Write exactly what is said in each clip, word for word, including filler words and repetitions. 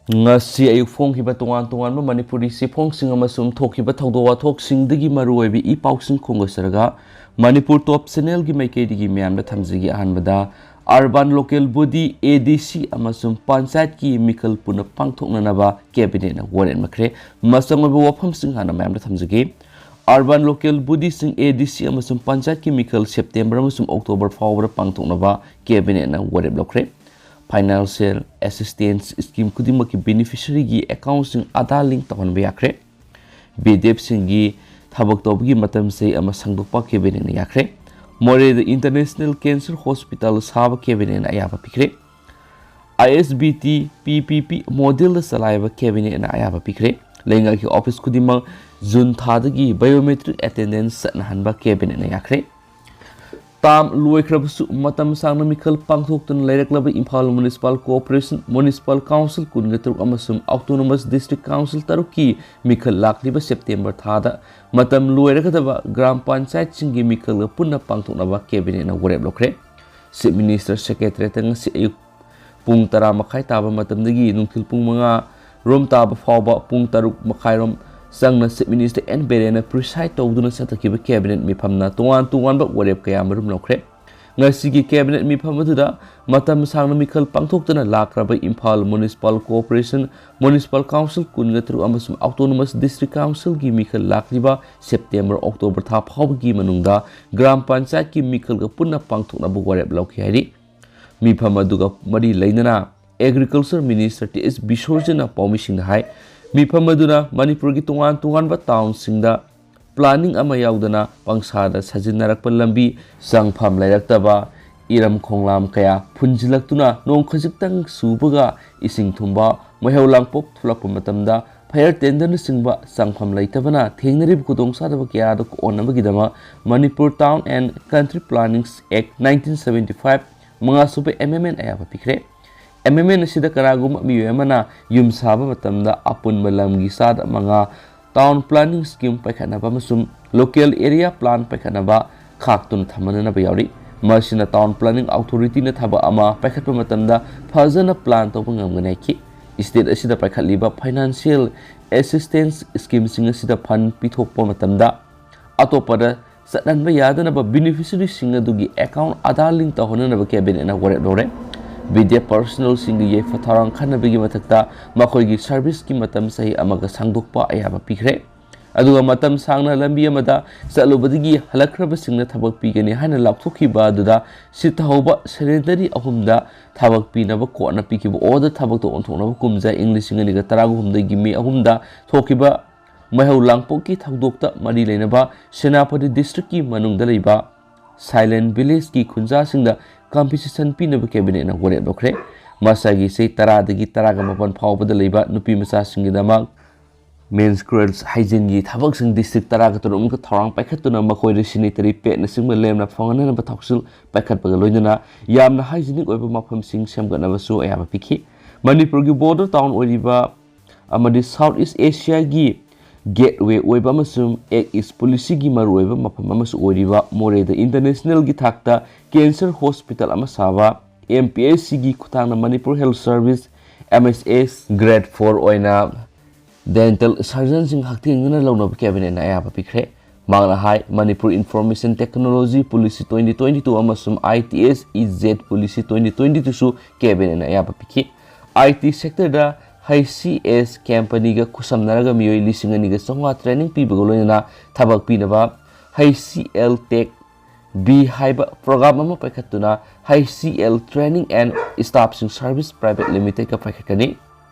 ꯉꯁꯤ ꯑꯌꯨꯛ ꯐꯣꯡꯈꯤꯕ ꯇꯣꯉꯥꯟ ꯇꯣꯉꯥꯟꯕ ꯃꯅꯤꯄꯨꯔꯤ ꯆꯦꯐꯣꯡꯁꯤꯡ ꯑꯃꯁꯨꯡ ꯊꯣꯛꯈꯤꯕ ꯊꯧꯗꯣꯛ ꯋꯥꯊꯣꯛꯁꯤꯡꯗꯒꯤ ꯃꯔꯨꯑꯣꯏꯕ ꯏ ꯄꯥꯎꯁꯤꯡ ꯈꯣꯝꯒꯠꯆꯔꯒ ꯃꯅꯤꯄꯨꯔ ꯇꯣꯞ ꯆꯦꯅꯦꯜꯒꯤ ꯃꯥꯏꯀꯩꯗꯒꯤ ꯃꯌꯥꯝꯗ ꯊꯝꯖꯒꯦ꯫ ꯑꯍꯥꯟꯕꯗ, ꯑꯔꯕꯥꯟ ꯂꯣꯀꯦꯜ ꯕꯣꯗꯤ, ꯑꯦ ꯗꯤ ꯁꯤ ꯑꯃꯁꯨꯡ ꯄꯟꯆꯥꯌꯠꯀꯤ ꯃꯤꯈꯜ ꯄꯨꯟꯅ ꯄꯥꯡꯊꯣꯛꯅꯅꯕ ꯀꯦꯕꯤꯅꯦꯠꯅ ꯋꯥꯔꯦꯞ ꯃꯈ꯭ꯔꯦ꯫ ꯃꯆꯪ ꯑꯣꯏꯕ ꯋꯥꯐꯝꯁꯤꯡ ꯍꯥꯟꯅ ꯃꯌꯥꯝꯗ ꯊꯝꯖꯒꯦ꯫ ꯑꯔꯕꯥꯟ ꯂꯣꯀꯦꯜ ꯕꯣꯗꯤꯁꯤꯡ, ꯑꯦ ꯗꯤ ꯁꯤ ꯑꯃꯁꯨꯡ ꯄꯟꯆꯥꯌꯠꯀꯤ ꯃꯤꯈꯜ ꯁꯦꯞꯇꯦꯝꯕꯔ ꯑꯃꯁꯨꯡ ꯑꯣꯛꯇꯣꯕꯔ ꯐꯥꯎꯕꯗ ꯄꯥꯡꯊꯣꯛꯅꯕ ꯀꯦꯕꯤꯅꯦꯠꯅ ꯋꯥꯔꯦꯞ ꯂꯧꯈ꯭ꯔꯦ꯫ ꯐꯥꯏꯅꯥꯟꯁꯤꯌꯦꯜ ꯑꯦꯁꯤꯁꯇꯦꯟꯁ ꯁ꯭ꯀꯤꯝ ꯈꯨꯗꯤꯡꯃꯛꯀꯤ ꯕꯦꯅꯤꯐꯤꯁꯔꯤꯒꯤ ꯑꯦꯀꯥꯎꯟꯁꯤꯡ ꯑꯥꯙꯥꯔ ꯂꯤꯡ ꯇꯧꯍꯟꯕ ꯌꯥꯈ꯭ꯔꯦ꯫ ꯕꯤꯗꯦꯞꯁꯤꯡꯒꯤ ꯊꯕꯛ ꯇꯧꯕꯒꯤ ꯃꯇꯝ ꯆꯍꯤ ꯑꯃ ꯁꯥꯡꯗꯣꯛꯄ ꯀꯦꯕꯤꯅꯦꯠꯅ ꯌꯥꯈ꯭ꯔꯦ꯫ ꯃꯣꯔꯦꯗ ꯏꯟꯇꯔꯅꯦꯁꯅꯦꯜ ꯀꯦꯟꯁꯔ ꯍꯣꯁꯄꯤꯇꯥꯜ ꯁꯥꯕ ꯀꯦꯕꯤꯅꯦꯠꯅ ꯑꯌꯥꯕ ꯄꯤꯈ꯭ꯔꯦ꯫ ꯑꯥꯏ ꯑꯦꯁ ꯕꯤ ꯇꯤ ꯄꯤ ꯄꯤ ꯄꯤ ꯃꯣꯗꯦꯜꯗ ꯆꯂꯥꯏꯕ ꯀꯦꯕꯤꯅꯦꯠꯅ ꯑꯌꯥꯕ ꯄꯤꯈ꯭ꯔꯦ꯫ ꯂꯩꯉꯥꯛꯀꯤ ꯑꯣꯐꯤꯁ ꯈꯨꯗꯤꯡꯃꯛ ꯖꯨꯟ ꯊꯥꯗꯒꯤ ꯕꯥꯏꯑꯣꯃꯦꯇ꯭ꯔꯤꯛ ꯑꯦꯇꯦꯟꯗꯦꯟꯁ ꯆꯠꯅꯍꯟꯕ ꯀꯦꯕꯤꯅꯦꯠꯅ ꯌꯥꯈ꯭ꯔꯦ꯫ ꯇꯥꯝ ꯂꯣꯏꯈ꯭ꯔꯕꯁꯨ ꯃꯇꯝ ꯁꯥꯡꯅ ꯃꯤꯈꯜ ꯄꯥꯡꯊꯣꯛꯇꯨꯅ ꯂꯩꯔꯛꯂꯕ Imphal municipal corporation municipal council ꯀꯨꯟꯒ ꯇꯔꯨꯛ ꯑꯃꯁꯨꯡ ꯑꯣꯇꯣꯅꯣꯃꯁ ꯗꯤꯁꯇ꯭ꯔꯤꯛ ꯀꯥꯎꯟꯁꯤꯜ ꯇꯔꯨꯛꯀꯤ ꯃꯤꯈꯜ ꯂꯥꯛꯂꯤꯕ ꯁꯦꯞꯇꯦꯝꯕꯔ ꯊꯥꯗ ꯃꯇꯝ ꯂꯣꯏꯔꯒꯗꯕ ꯒ꯭ꯔꯥꯝ ꯄꯟꯆꯥꯌꯠꯁꯤꯡꯒꯤ ꯃꯤꯈꯜꯒ ꯄꯨꯟꯅ ꯄꯥꯡꯊꯣꯛꯅꯕ ꯀꯦꯕꯤꯅꯦꯠꯅ ꯋꯥꯔꯦꯞ ꯂꯧꯈ꯭ꯔꯦ꯫ ꯆꯤꯐ ꯃꯤꯅꯤꯁꯇꯔ ꯁꯦꯀ꯭ꯔꯦꯇꯔꯤꯌꯦꯠꯇ ꯉꯁꯤ ꯑꯌꯨꯛ ꯄꯨꯡ ꯇꯔꯥ ꯃꯈꯥꯏ ꯇꯥꯕ ꯃꯇꯝꯗꯒꯤ ꯅꯨꯡꯊꯤꯜ ꯄꯨꯡ ꯃꯉꯥ ꯔꯣꯝ ꯇꯥꯕ ꯐꯥꯎꯕ ꯄꯨꯡ ꯇꯔꯨꯛ ꯃꯈꯥꯏꯔꯣꯝ ꯆꯪꯅ ꯆꯤꯐ ꯃꯤꯅꯤꯁꯇꯔ ꯑꯦꯟ ꯕꯤꯔꯦꯟꯅ ꯄ꯭ꯔꯤꯁꯥꯏꯗ ꯇꯧꯗꯨꯅ ꯆꯠꯊꯈꯤꯕ ꯀꯦꯕꯤꯅꯦꯠ ꯃꯤꯐꯝꯅ ꯇꯣꯉꯥꯟ ꯇꯣꯉꯥꯟꯕ ꯋꯥꯔꯦꯞ ꯀꯌꯥ ꯃꯔꯨꯝ ꯂꯧꯈ꯭ꯔꯦ꯫ ꯉꯁꯤꯒꯤ ꯀꯦꯕꯤꯅꯦꯠ ꯃꯤꯐꯝ ꯑꯗꯨꯗ ꯃꯇꯝ ꯁꯥꯡꯅ ꯃꯤꯈꯜ ꯄꯥꯡꯊꯣꯛꯇꯨꯅ ꯂꯥꯛꯈ꯭ꯔꯕ Imphal municipal corporation municipal council ꯀꯨꯟꯒ ꯇꯔꯨꯛ ꯑꯃꯁꯨꯡ ꯑꯣꯇꯣꯅꯣꯃꯁ ꯗꯤꯁꯇ꯭ꯔꯤꯛ ꯀꯥꯎꯟꯁꯤꯜꯒꯤ ꯃꯤꯈꯜ ꯂꯥꯛꯂꯤꯕ ꯁꯦꯞꯇꯦꯝꯕꯔ ꯑꯣꯛꯇꯣꯕꯔ ꯊꯥ ꯐꯥꯎꯕꯒꯤ ꯃꯅꯨꯡꯗ ꯒ꯭ꯔꯥꯝ ꯄꯟꯆꯥꯌꯠꯀꯤ ꯃꯤꯈꯜꯒ ꯄꯨꯟꯅ ꯄꯥꯡꯊꯣꯛꯅꯕ ꯋꯥꯔꯦꯞ ꯂꯧꯈꯤ ꯍꯥꯏꯔꯤ꯫ ꯃꯤꯐꯝ ꯑꯗꯨꯒ ꯃꯔꯤ ꯂꯩꯅꯅ ꯑꯦꯒ꯭ꯔꯤꯀꯜꯆꯔ ꯃꯤꯅꯤꯁꯇꯔ ꯇꯤ ꯑꯦꯁ ꯕꯤꯁꯣꯔꯖꯤꯅ ꯄꯥꯎꯃꯤꯁꯤꯡꯗ ꯍꯥꯏ, ꯃꯤꯐꯝ ꯑꯗꯨꯅ ꯃꯅꯤꯄꯨꯔꯒꯤ ꯇꯣꯉꯥꯟ ꯇꯣꯉꯥꯟꯕ ꯇꯥꯎꯟꯁꯤꯡꯗ ꯄ꯭ꯂꯥꯅꯤꯡ ꯑꯃ ꯌꯥꯎꯗꯅ ꯄꯪꯁꯥꯗ ꯁꯥꯖꯤꯟꯅꯔꯛꯄ ꯂꯝꯕꯤ, ꯆꯪꯐꯝ ꯂꯩꯔꯛꯇꯕ, ꯏꯔꯝ ꯈꯣꯡꯂꯥꯝ ꯀꯌꯥ ꯐꯨꯟꯖꯤꯜꯂꯛꯇꯨꯅ ꯅꯣꯡ ꯈꯖꯤꯛꯇꯪ ꯆꯨꯕꯒ ꯏꯁꯤꯡ ꯊꯨꯝꯕ, ꯃꯩꯍꯧ ꯂꯥꯡꯄꯣꯛ ꯊꯣꯛꯂꯛꯄ ꯃꯇꯝꯗ ꯐꯥꯌꯔ ꯇꯦꯟꯗꯔꯅꯆꯤꯡꯕ ꯆꯪꯐꯝ ꯂꯩꯇꯕꯅ ꯊꯦꯡꯅꯔꯤꯕ ꯈꯨꯗꯣꯡꯆꯥꯗꯕ ꯀꯌꯥ ꯑꯗꯨ ꯀꯣꯛꯍꯟꯅꯕꯒꯤꯗꯃꯛ Manipur town and country planning act nineteen seventy five ꯃꯉꯥꯁꯨꯕ ꯑꯦꯃꯦꯟꯃꯦꯟ ꯑꯌꯥꯕ ꯄꯤꯈ꯭ꯔꯦ꯫ ꯑꯦꯃꯦꯟꯃꯦꯟ ꯑꯁꯤꯗ ꯀꯅꯥꯒꯨꯝꯕ ꯃꯤꯑꯣꯏ ꯑꯃꯅ ꯌꯨꯝ ꯁꯥꯕ ꯃꯇꯝꯗ ꯑꯄꯨꯟꯕ ꯂꯝꯒꯤ ꯆꯥꯗ ꯃꯉꯥ ꯇꯥꯎꯟ ꯄ꯭ꯂꯥꯅꯤꯡ ꯁ꯭ꯀꯤꯝ ꯄꯥꯏꯈꯠꯅꯕ ꯑꯃꯁꯨꯡ ꯂꯣꯀꯦꯜ ꯑꯦꯔꯤꯌꯥ ꯄ꯭ꯂꯥꯟ ꯄꯥꯏꯈꯠꯅꯕ ꯈꯥꯛꯇꯨꯅ ꯊꯝꯍꯟꯅꯕ ꯌꯥꯎꯔꯤ꯫ ꯃꯁꯤꯅ ꯇꯥꯎꯟ ꯄ꯭ꯂꯥꯅꯤꯡ ꯑꯣꯊꯣꯔꯤꯇꯤꯅ ꯊꯕꯛ ꯑꯃ ꯄꯥꯏꯈꯠꯄ ꯃꯇꯝꯗ ꯐꯖꯅ ꯄ꯭ꯂꯥꯟ ꯇꯧꯕ ꯉꯝꯒꯅꯤ ꯍꯥꯏꯈꯤ꯫ State ꯑꯁꯤꯗ ꯄꯥꯏꯈꯠꯂꯤꯕ financial assistance schemeꯁꯤꯡ ꯑꯁꯤꯗ fund ꯄꯤꯊꯣꯛꯄ ꯃꯇꯝꯗ ꯑꯇꯣꯞꯄꯗ ꯆꯠꯍꯟꯕ ꯌꯥꯗꯅꯕ beneficiaryꯁꯤꯡ ꯑꯗꯨꯒꯤ account Aadhaar link ꯇꯧꯍꯟꯅꯅꯕ cabinetꯅ ꯋꯥꯔꯦꯞ ꯂꯧꯔꯦ꯫ ꯕꯤꯗ꯭ꯌꯥ professionalꯁꯤꯡꯒꯤ ꯌꯥꯏꯐ ꯊꯧꯔꯥꯡ ꯈꯟꯅꯕꯒꯤ ꯃꯊꯛꯇ ꯃꯈꯣꯏꯒꯤ serviceꯀꯤ ꯃꯇꯝ ꯆꯍꯤ ꯑꯃꯒ ꯁꯥꯡꯗꯣꯛꯄ ꯑꯌꯥꯕ ꯄꯤꯈ꯭ꯔꯦ꯫ ꯑꯗꯨꯒ ꯃꯇꯝ ꯁꯥꯡꯅ ꯂꯝꯕꯤ ꯑꯃꯗ ꯆꯠꯂꯨꯕꯗꯒꯤ ꯍꯜꯂꯛꯈ꯭ꯔꯕꯁꯤꯡꯅ ꯊꯕꯛ ꯄꯤꯒꯅꯤ ꯍꯥꯏꯅ ꯂꯥꯎꯊꯣꯛꯈꯤꯕ ꯑꯗꯨꯗ ꯁꯤꯠ ꯊꯍꯧꯕ sedentary ꯑꯍꯨꯝꯗ ꯊꯕꯛ ꯄꯤꯅꯕ courtꯅ ꯄꯤꯈꯤꯕ order ꯊꯕꯛꯇ ꯑꯣꯟꯊꯣꯛꯅꯕ ꯀꯨꯝꯖꯥ ꯏꯪ ꯂꯤꯁꯤꯡ ꯑꯅꯤꯒ ꯇꯔꯥꯍꯨꯝꯗꯣꯏꯒꯤ May ꯑꯍꯨꯝꯗ ꯊꯣꯛꯈꯤꯕ ꯃꯩꯍꯧ ꯂꯥꯡꯄꯣꯛꯀꯤ ꯊꯧꯗꯣꯛꯇ ꯃꯔꯤ ꯂꯩꯅꯕ ꯁꯦꯅꯥꯄꯇꯤ districtꯀꯤ ꯃꯅꯨꯡꯗ ꯂꯩꯕ Silent Villageꯀꯤ ꯈꯨꯟꯖꯥꯁꯤꯡꯗ compensation ꯄꯤꯅꯕ cabinetꯅ ꯋꯥꯔꯦꯞ ꯂꯧꯈ꯭ꯔꯦ꯫ ꯃꯁꯥꯒꯤ ꯆꯍꯤ ꯇꯔꯥꯗꯒꯤ ꯇꯔꯥꯒ ꯃꯥꯄꯟ ꯐꯥꯎꯕꯗ ꯂꯩꯕ ꯅꯨꯄꯤ ꯃꯆꯥꯁꯤꯡꯒꯤꯗꯃꯛ menstrual hygieneꯒꯤ ꯊꯕꯛꯁꯤꯡ district ꯇꯔꯥꯒ ꯇꯔꯨꯛ ꯑꯃꯒ ꯊꯧꯔꯥꯡ ꯄꯥꯏꯈꯠꯇꯨꯅ ꯃꯈꯣꯏꯗ sanitary padꯅꯆꯤꯡꯕ ꯂꯦꯝꯅ ꯐꯪꯍꯟꯅꯕ ꯊꯧꯁꯤꯜ ꯄꯥꯏꯈꯠꯄꯒ ꯂꯣꯏꯅꯅ ꯌꯥꯝꯅ hygienic ꯑꯣꯏꯕ ꯃꯐꯝꯁꯤꯡ ꯁꯦꯝꯒꯠꯅꯕꯁꯨ ꯑꯌꯥꯕ ꯄꯤꯈꯤ꯫ ꯃꯅꯤꯄꯨꯔꯒꯤ border town ꯑꯣꯏꯔꯤꯕ ꯑꯃꯗꯤ South East Asiaꯒꯤ gateway ꯑꯣꯏꯕ ꯑꯃꯁꯨꯡ Act East policyꯒꯤ ꯃꯔꯨꯑꯣꯏꯕ ꯃꯐꯝ ꯑꯃꯁꯨ ꯑꯣꯏꯔꯤꯕ ꯃꯣꯔꯦꯗ internationalꯒꯤ ꯊꯥꯛꯇ cancer hospital ꯑꯃ ꯁꯥꯕ MPHCꯒꯤ ꯈꯨꯠꯊꯥꯡꯗ Manipur Health Service, MHS, grade four ꯑꯣꯏꯅ dental surgeonꯁꯤꯡ ꯍꯛꯊꯦꯡꯅꯅ ꯂꯧꯅꯕ cabinetꯅ ꯑꯌꯥꯕ ꯄꯤꯈ꯭ꯔꯦ꯫ ꯃꯍꯥꯛꯅ ꯍꯥꯏ, Manipur Information Technology Policy twenty twenty-two ꯑꯃꯁꯨꯡ ITS EZ Policy twenty twenty-twoꯁꯨ cabinetꯅ ꯑꯌꯥꯕ ꯄꯤꯈꯤ꯫ IT sectorꯗ HCS companyꯒ ꯈꯨꯠꯁꯝꯅꯔꯒ ꯃꯤꯑꯣꯏ ꯂꯤꯁꯤꯡ ꯑꯅꯤꯒ ꯆꯥꯝꯃꯉꯥ training ꯄꯤꯕꯒ ꯂꯣꯏꯅꯅ ꯊꯕꯛ ꯄꯤꯅꯕ HCL Tech B ꯍꯥꯏꯕ program ꯑꯃ ꯄꯥꯏꯈꯠꯇꯨꯅ HCL Training and Staffing Service Private Limitedꯀ ꯄꯥꯏꯈꯠꯀꯅꯤ꯫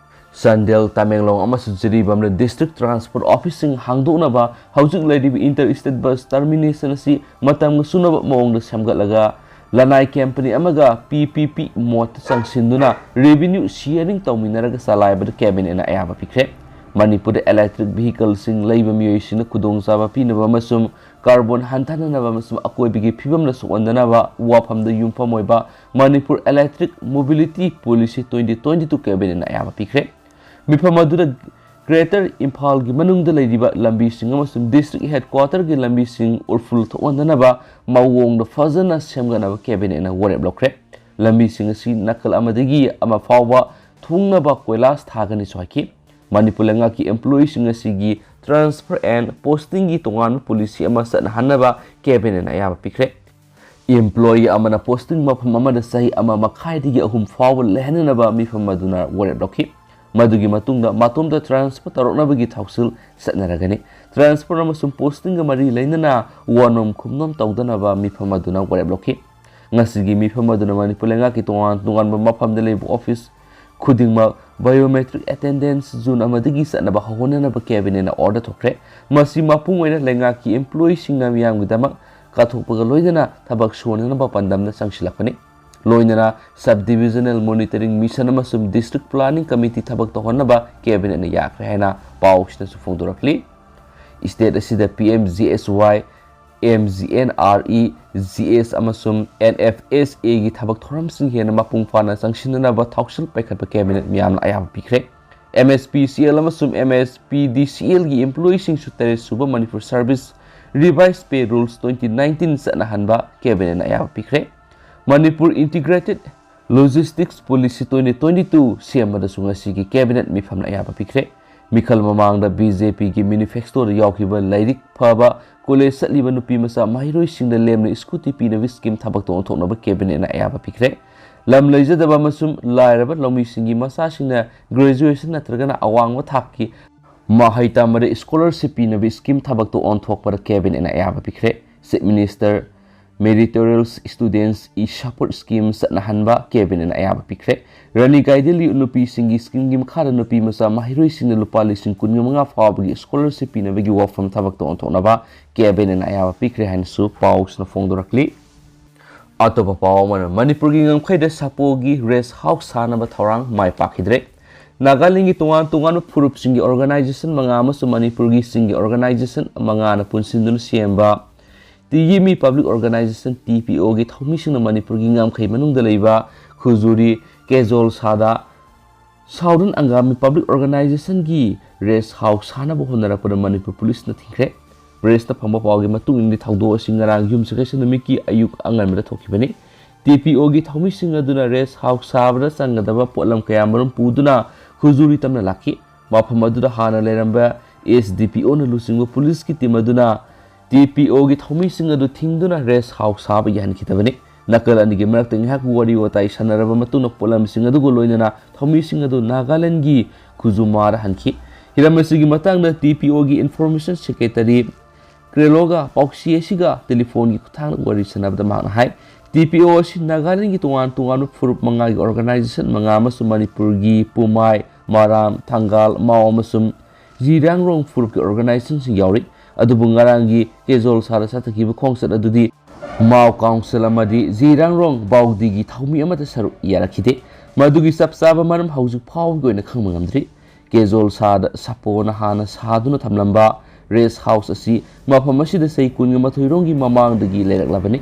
Chandel, Tamenglong ꯑꯃꯁꯨꯡ ꯖꯤꯔꯤꯕꯥꯝꯗ district transport officeꯁꯤꯡ ꯍꯥꯡꯗꯣꯛꯅꯕ ꯍꯧꯖꯤꯛ ꯂꯩꯔꯤꯕ inter state bus termination ꯑꯁꯤ ꯃꯇꯝꯒ ꯆꯨꯅꯕ ꯃꯑꯣꯡꯗ ꯁꯦꯝꯒꯠꯂꯒ ꯂꯅꯥꯏ company ꯑꯃꯒ PPP modeꯇ ꯆꯪꯁꯤꯟꯗꯨꯅ revenue sharing ꯇꯧꯃꯤꯟꯅꯔꯒ ꯆꯂꯥꯏꯕꯗ cabinetꯅ ꯑꯌꯥꯕ ꯄꯤꯈ꯭ꯔꯦ꯫ ꯃꯅꯤꯄꯨꯔꯗ electric vehicleꯁꯤꯡ ꯂꯩꯕ ꯃꯤꯑꯣꯏꯁꯤꯡꯅ ꯈꯨꯗꯣꯡꯆꯥꯕ ꯄꯤꯅꯕ ꯑꯃꯁꯨꯡ carbon ꯍꯟꯊꯅꯅꯕ ꯑꯃꯁꯨꯡ ꯑꯀꯣꯏꯕꯒꯤ ꯐꯤꯕꯝꯗ ꯁꯣꯛꯍꯟꯗꯅꯕ ꯋꯥꯐꯝꯗ ꯌꯨꯝꯐꯝ ꯑꯣꯏꯕ Manipur Electric Mobility Policy twenty twenty-two cabinetꯅ ꯑꯌꯥꯕ ꯄꯤꯈ꯭ꯔꯦ꯫ ꯃꯤꯐꯝ ꯑꯗꯨꯗ Greater ꯏꯝꯐꯥꯜꯒꯤ ꯃꯅꯨꯡꯗ ꯂꯩꯔꯤꯕ ꯂꯝꯕꯤꯁꯤꯡ ꯑꯃꯁꯨꯡ district headquarterꯒꯤ ꯂꯝꯕꯤꯁꯤꯡ ꯎꯐꯨꯜ ꯊꯣꯛꯍꯟꯗꯅꯕ ꯃꯑꯣꯡꯗ ꯐꯖꯅ ꯁꯦꯝꯒꯠꯅꯕ cabinetꯅ ꯋꯥꯔꯦꯞ ꯂꯧꯈ꯭ꯔꯦ꯫ ꯂꯝꯕꯤꯁꯤꯡ ꯑꯁꯤ ꯅꯥꯀꯜ ꯑꯃꯗꯒꯤ ꯑꯃ ꯐꯥꯎꯕ ꯊꯨꯡꯅꯕ ꯀꯣꯏꯂꯥꯁ ꯊꯥꯒꯅꯤꯁꯨ ꯍꯥꯏꯈꯤ꯫ ꯃꯅꯤꯄꯨꯔ ꯂꯩꯉꯥꯛꯀꯤ employeeꯁꯤꯡ ꯑꯁꯤꯒꯤ transfer and postingꯒꯤ ꯇꯣꯉꯥꯟꯕ policy ꯑꯃ ꯆꯠꯅꯍꯟꯅꯕ cabinetꯅ ꯑꯌꯥꯕ ꯄꯤꯈ꯭ꯔꯦ꯫ Employee ꯑꯃꯅ posting ꯃꯐꯝ ꯑꯃꯗ ꯆꯍꯤ ꯑꯃ ꯃꯈꯥꯏꯗꯒꯤ ꯑꯍꯨꯝ ꯐꯥꯎꯕ ꯂꯩꯍꯟꯅꯅꯕ ꯃꯤꯐꯝ ꯑꯗꯨꯅ ꯋꯥꯔꯦꯞ ꯂꯧꯈꯤ꯫ ꯃꯗꯨꯒꯤ ꯃꯇꯨꯡꯗ ꯃꯇꯣꯝꯇ transfer ꯇꯧꯔꯛꯅꯕꯒꯤ ꯊꯧꯁꯤꯜ ꯆꯠꯅꯔꯒꯅꯤ꯫ Transfer ꯑꯃꯁꯨꯡ postingꯒ ꯃꯔꯤ ꯂꯩꯅꯅ ꯋꯥꯅꯣꯝ ꯈꯨꯝꯅꯣꯝ ꯇꯧꯗꯅꯕ ꯃꯤꯐꯝ ꯑꯗꯨꯅ ꯋꯥꯔꯦꯞ ꯂꯧꯈꯤ꯫ ꯉꯁꯤꯒꯤ ꯃꯤꯐꯝ ꯑꯗꯨꯅ ꯃꯅꯤꯄꯨꯔ ꯂꯩꯉꯥꯛꯀꯤ ꯇꯣꯉꯥꯟ ꯇꯣꯉꯥꯟꯕ ꯃꯐꯝꯗ ꯂꯩꯕ office ꯈꯨꯗꯤꯡꯃꯛ biometric attendance June ꯑꯃꯗꯒꯤ ꯆꯠꯅꯕ ꯍꯧꯍꯟꯅꯅꯕ cabinetꯅ order ꯊꯣꯛꯈ꯭ꯔꯦ꯫ ꯃꯁꯤ ꯃꯄꯨꯡ ꯑꯣꯏꯅ ꯂꯩꯉꯥꯛꯀꯤ employeeꯁꯤꯡꯅ ꯃꯤꯌꯥꯝꯒꯤꯗꯃꯛ ꯀꯠꯊꯣꯛꯄꯒ ꯂꯣꯏꯅꯅ ꯊꯕꯛ ꯁꯨꯍꯟꯅꯅꯕ ꯄꯥꯟꯗꯝꯗ ꯆꯪꯁꯤꯜꯂꯛꯄꯅꯤ꯫ ꯂꯣꯏꯅꯅ sub divisional monitoring mission ꯑꯃꯁꯨꯡ district planning committee ꯊꯕꯛ ꯇꯧꯍꯟꯅꯕ cabinetꯅ ꯌꯥꯈ꯭ꯔꯦ ꯍꯥꯏꯅ ꯄꯥꯎꯁꯤꯅꯁꯨ ꯐꯣꯡꯗꯣꯔꯛꯂꯤ꯫ State ꯑꯁꯤꯗ P M G S Y, M G N R E G S ꯑꯃꯁꯨꯡ N F S Aꯒꯤ ꯊꯕꯛ ꯊꯧꯔꯝꯁꯤꯡ ꯍꯦꯟꯅ ꯃꯄꯨꯡ ꯐꯥꯅ ꯆꯪꯁꯤꯟꯅꯅꯕ ꯊꯧꯁꯤꯜ ꯄꯥꯏꯈꯠꯄ cabinet ꯃꯤꯌꯥꯝꯅ ꯑꯌꯥꯕ ꯄꯤꯈ꯭ꯔꯦ꯫ M S P C L ꯑꯃꯁꯨꯡ M S P D C Lꯒꯤ employeeꯁꯤꯡꯁꯨ ꯇꯔꯦꯠ ꯁꯨꯕ Manipur Service Revised Pay Rules twenty nineteen ꯆꯠꯅꯍꯟꯕ cabinetꯅ ꯑꯌꯥꯕ ꯄꯤꯈ꯭ꯔꯦ꯫ Manipur Integrated Logistics Policy twenty twenty-two ꯁꯦꯝꯕꯗꯁꯨ ꯉꯁꯤꯒꯤ cabinet ꯃꯤꯐꯝꯅ ꯑꯌꯥꯕ ꯄꯤꯈ꯭ꯔꯦ꯫ ꯃꯤꯈꯜ ꯃꯃꯥꯡꯗ BJPꯒꯤ manifestoꯗ ꯌꯥꯎꯈꯤꯕ ꯂꯥꯏꯔꯤꯛ ꯐꯕ college ꯆꯠꯂꯤꯕ ꯅꯨꯄꯤ ꯃꯆꯥ ꯃꯍꯩꯔꯣꯏꯁꯤꯡꯗ ꯂꯦꯝꯅ scooty ꯄꯤꯅꯕ scheme ꯊꯕꯛꯇ ꯑꯣꯟꯊꯣꯛꯅꯕ cabinetꯅ ꯑꯌꯥꯕ ꯄꯤꯈ꯭ꯔꯦ꯫ ꯂꯝ ꯂꯩꯖꯗꯕ ꯑꯃꯁꯨꯡ ꯂꯥꯏꯔꯕ ꯂꯧꯃꯤꯁꯤꯡꯒꯤ ꯃꯆꯥꯁꯤꯡꯅ graduation ꯅꯠꯇ꯭ꯔꯒꯅ ꯑꯋꯥꯡꯕ ꯊꯥꯛꯀꯤ ꯃꯍꯩ ꯇꯝꯕꯗ scholarship ꯄꯤꯅꯕ scheme ꯊꯕꯛꯇ ꯑꯣꯟꯊꯣꯛꯄꯗ cabinetꯅ ꯑꯌꯥꯕ ꯄꯤꯈ꯭ꯔꯦ꯫ Chief Minister Meritorious Students e Support Scheme ꯆꯠꯅꯍꯟꯕ cabinetꯅ ꯑꯌꯥꯕ ꯄꯤꯈ꯭ꯔꯦ꯫ ꯔꯥꯅꯤ ꯒꯥꯏꯗꯦꯟꯂꯤ ꯅꯨꯄꯤꯁꯤꯡꯒꯤ schemeꯒꯤ ꯃꯈꯥꯗ ꯅꯨꯄꯤ ꯃꯆꯥ ꯃꯍꯩꯔꯣꯏꯁꯤꯡꯅ ꯂꯨꯄꯥ ꯂꯤꯁꯤꯡ ꯀꯨꯟꯃꯉꯥ ꯐꯥꯎꯕꯒꯤ scholarship ꯄꯤꯅꯕꯒꯤ ꯋꯥꯐꯝ ꯊꯕꯛꯇ ꯑꯣꯟꯊꯣꯛꯅꯕ cabinetꯅ ꯑꯌꯥꯕ ꯄꯤꯈ꯭ꯔꯦ ꯍꯥꯏꯅꯁꯨ ꯄꯥꯎꯁꯤꯅ ꯐꯣꯡꯗꯣꯔꯛꯂꯤ꯫ ꯑꯇꯣꯞꯄ ꯄꯥꯎ ꯑꯃꯅ, ꯃꯅꯤꯄꯨꯔꯒꯤ ꯉꯝꯈꯩꯗ ꯁꯥꯄꯣꯒꯤ rest house ꯁꯥꯅꯕ ꯊꯧꯔꯥꯡ ꯃꯥꯏ ꯄꯥꯛꯈꯤꯗ꯭ꯔꯦ꯫ ꯅꯥꯒꯥꯂꯦꯟꯒꯤ ꯇꯣꯉꯥꯟ ꯇꯣꯉꯥꯟꯕ ꯐꯨꯔꯨꯞꯁꯤꯡꯒꯤ organization ꯃꯉꯥ ꯑꯃꯁꯨꯡ ꯃꯅꯤꯄꯨꯔꯒꯤ ꯁꯤꯡꯒꯤ organization ꯃꯉꯥꯅ ꯄꯨꯟꯁꯤꯟꯗꯨꯅ ꯁꯦꯝꯕ ꯇꯤꯌꯤꯃꯤ Public Organization, T P O, ꯒꯤ ꯊꯧꯃꯤꯁꯤꯡꯅ ꯃꯅꯤꯄꯨꯔꯒꯤ ꯉꯝꯈꯩ ꯃꯅꯨꯡꯗ ꯂꯩꯕ ꯈꯨꯖꯨꯔꯤ, ꯀꯦꯖꯣꯜ ꯁꯥꯗ, Southern Angami Public Organization ꯒꯤ rest house ꯁꯥꯅꯕ ꯍꯣꯠꯅꯔꯛꯄꯗ ꯃꯅꯤꯄꯨꯔ ꯄꯨꯂꯤꯁꯅ ꯊꯤꯡꯈ꯭ꯔꯦ꯫ Press ꯇ ꯐꯪꯕ ꯄꯥꯎꯒꯤ ꯃꯇꯨꯡ ꯏꯟꯅꯗꯤ, ꯊꯧꯗꯣꯛ ꯑꯁꯤ ꯉꯔꯥꯡ ꯌꯨꯝꯁꯀꯩꯁ ꯅꯨꯃꯤꯠꯀꯤ ꯑꯌꯨꯛ ꯑꯉꯟꯕꯗ ꯊꯣꯛꯈꯤꯕꯅꯤ꯫ ꯇꯤ ꯄꯤ ꯑꯣꯒꯤ ꯊꯧꯃꯤꯁꯤꯡ ꯑꯗꯨꯅ ꯔꯦꯁ ꯍꯥꯎꯁ ꯁꯥꯕꯗ ꯆꯪꯒꯗꯕ ꯄꯣꯠꯂꯝ ꯀꯌꯥꯃꯔꯨꯝ ꯄꯨꯗꯨꯅ ꯈꯨꯖꯨꯔꯤ ꯇꯝꯅ ꯂꯥꯛꯈꯤ꯫ ꯃꯐꯝ ꯑꯗꯨꯗ ꯍꯥꯟꯅ ꯂꯩꯔꯝꯕ ꯑꯦꯁ ꯗꯤ ꯄꯤ ꯑꯣꯅ ꯂꯨꯆꯤꯡꯕ ꯄꯨꯂꯤꯁꯀꯤ ꯇꯤꯝ ꯑꯗꯨꯅ ꯇꯤ ꯄꯤ ꯑꯣꯒꯤ ꯊꯧꯃꯤꯁꯤꯡ ꯑꯗꯨ ꯊꯤꯡꯗꯨꯅ ꯔꯦꯁ ꯍꯥꯎꯁ ꯁꯥꯕ ꯌꯥꯍꯟꯈꯤꯗꯕꯅꯤ꯫ ꯅꯥꯀꯜ ꯑꯅꯤꯒꯤ ꯃꯔꯛꯇ ꯉꯥꯏꯍꯥꯛ ꯋꯥꯔꯤ ꯋꯥꯇꯥꯏ ꯁꯥꯟꯅꯔꯕ ꯃꯇꯨꯡꯗ ꯄꯣꯠꯂꯝꯁꯤꯡ ꯑꯗꯨꯒ ꯂꯣꯏꯅꯅ ꯊꯧꯃꯤꯁꯤꯡ ꯑꯗꯨ ꯅꯥꯒꯥꯂꯦꯟꯒꯤ ꯈꯨꯖꯨꯃꯥꯗ ꯍꯟꯈꯤ꯫ ꯍꯤꯔꯝ ꯑꯁꯤꯒꯤ ꯃꯇꯥꯡꯗ ꯇꯤ ꯄꯤ ꯑꯣꯒꯤ ꯏꯟꯐꯣꯔꯃꯦꯁꯟ ꯁꯦꯀ꯭ꯔꯦꯇꯔꯤ ꯀ꯭ꯔꯦꯂꯣꯒ ꯄꯥꯎꯆꯦ ꯑꯁꯤꯒ ꯇꯦꯂꯤꯐꯣꯟꯒꯤ ꯈꯨꯠꯊꯥꯡꯗ ꯋꯥꯔꯤ ꯁꯥꯟꯅꯕꯗ ꯃꯍꯥꯛꯅ ꯍꯥꯏ, ꯇꯤ ꯄꯤ ꯑꯣ ꯑꯁꯤ ꯅꯥꯒꯥꯂꯦꯟꯒꯤ ꯇꯣꯉꯥꯟ ꯇꯣꯉꯥꯟꯕ ꯐꯨꯔꯨꯞ ꯃꯉꯥꯒꯤ ꯑꯣꯔꯒꯅꯥꯏꯖꯦꯁꯟ ꯃꯉꯥ ꯑꯃꯁꯨꯡ ꯃꯅꯤꯄꯨꯔꯒꯤ ꯄꯨꯃꯥꯏ, ꯃꯔꯥꯝ, ꯊꯪꯒꯥꯜ, ꯃꯥꯎ ꯑꯃꯁꯨꯡ ꯖꯤꯔꯥꯡꯔꯣꯡ ꯐꯨꯔꯨꯞꯀꯤ ꯑꯣꯔꯒꯅꯥꯏꯖꯦꯁꯟꯁꯤꯡ ꯌꯥꯎꯔꯤ꯫ ꯑꯗꯨꯕꯨ ꯉꯔꯥꯡꯒꯤ ꯀꯦꯖꯣꯜ ꯁꯥꯗ ꯆꯠꯊꯈꯤꯕ ꯈꯣꯡꯆꯠ ꯑꯗꯨꯗꯤ ꯃꯥꯎ ꯀꯥꯎꯟꯁꯤꯜ ꯑꯃꯗꯤ ꯖꯤꯔꯥꯡꯔꯣꯡ ꯕꯥꯎꯗꯤꯒꯤ ꯊꯧꯃꯤ ꯑꯃꯠꯇ ꯁꯔꯨꯛ ꯌꯥꯔꯛꯈꯤꯗꯦ꯫ ꯃꯗꯨꯒꯤ ꯆꯞ ꯆꯥꯕ ꯃꯔꯝ ꯍꯧꯖꯤꯛ ꯐꯥꯎꯕꯒꯤ ꯑꯣꯏꯅ ꯈꯪꯕ ꯉꯝꯗ꯭ꯔꯤ꯫ ꯀꯦꯖꯣꯜ ꯁꯥꯗ ꯁꯥꯄꯣꯅ ꯍꯥꯟꯅ ꯁꯥꯗꯨꯅ ꯊꯝꯂꯝꯕ ꯔꯦꯁ ꯍꯥꯎꯁ ꯑꯁꯤ ꯃꯐꯝ ꯑꯁꯤꯗ ꯆꯍꯤ ꯀꯨꯟꯒ ꯃꯥꯊꯣꯏ ꯔꯣꯝꯒꯤ ꯃꯃꯥꯡꯗꯒꯤ ꯂꯩꯔꯛꯂꯕꯅꯤ꯫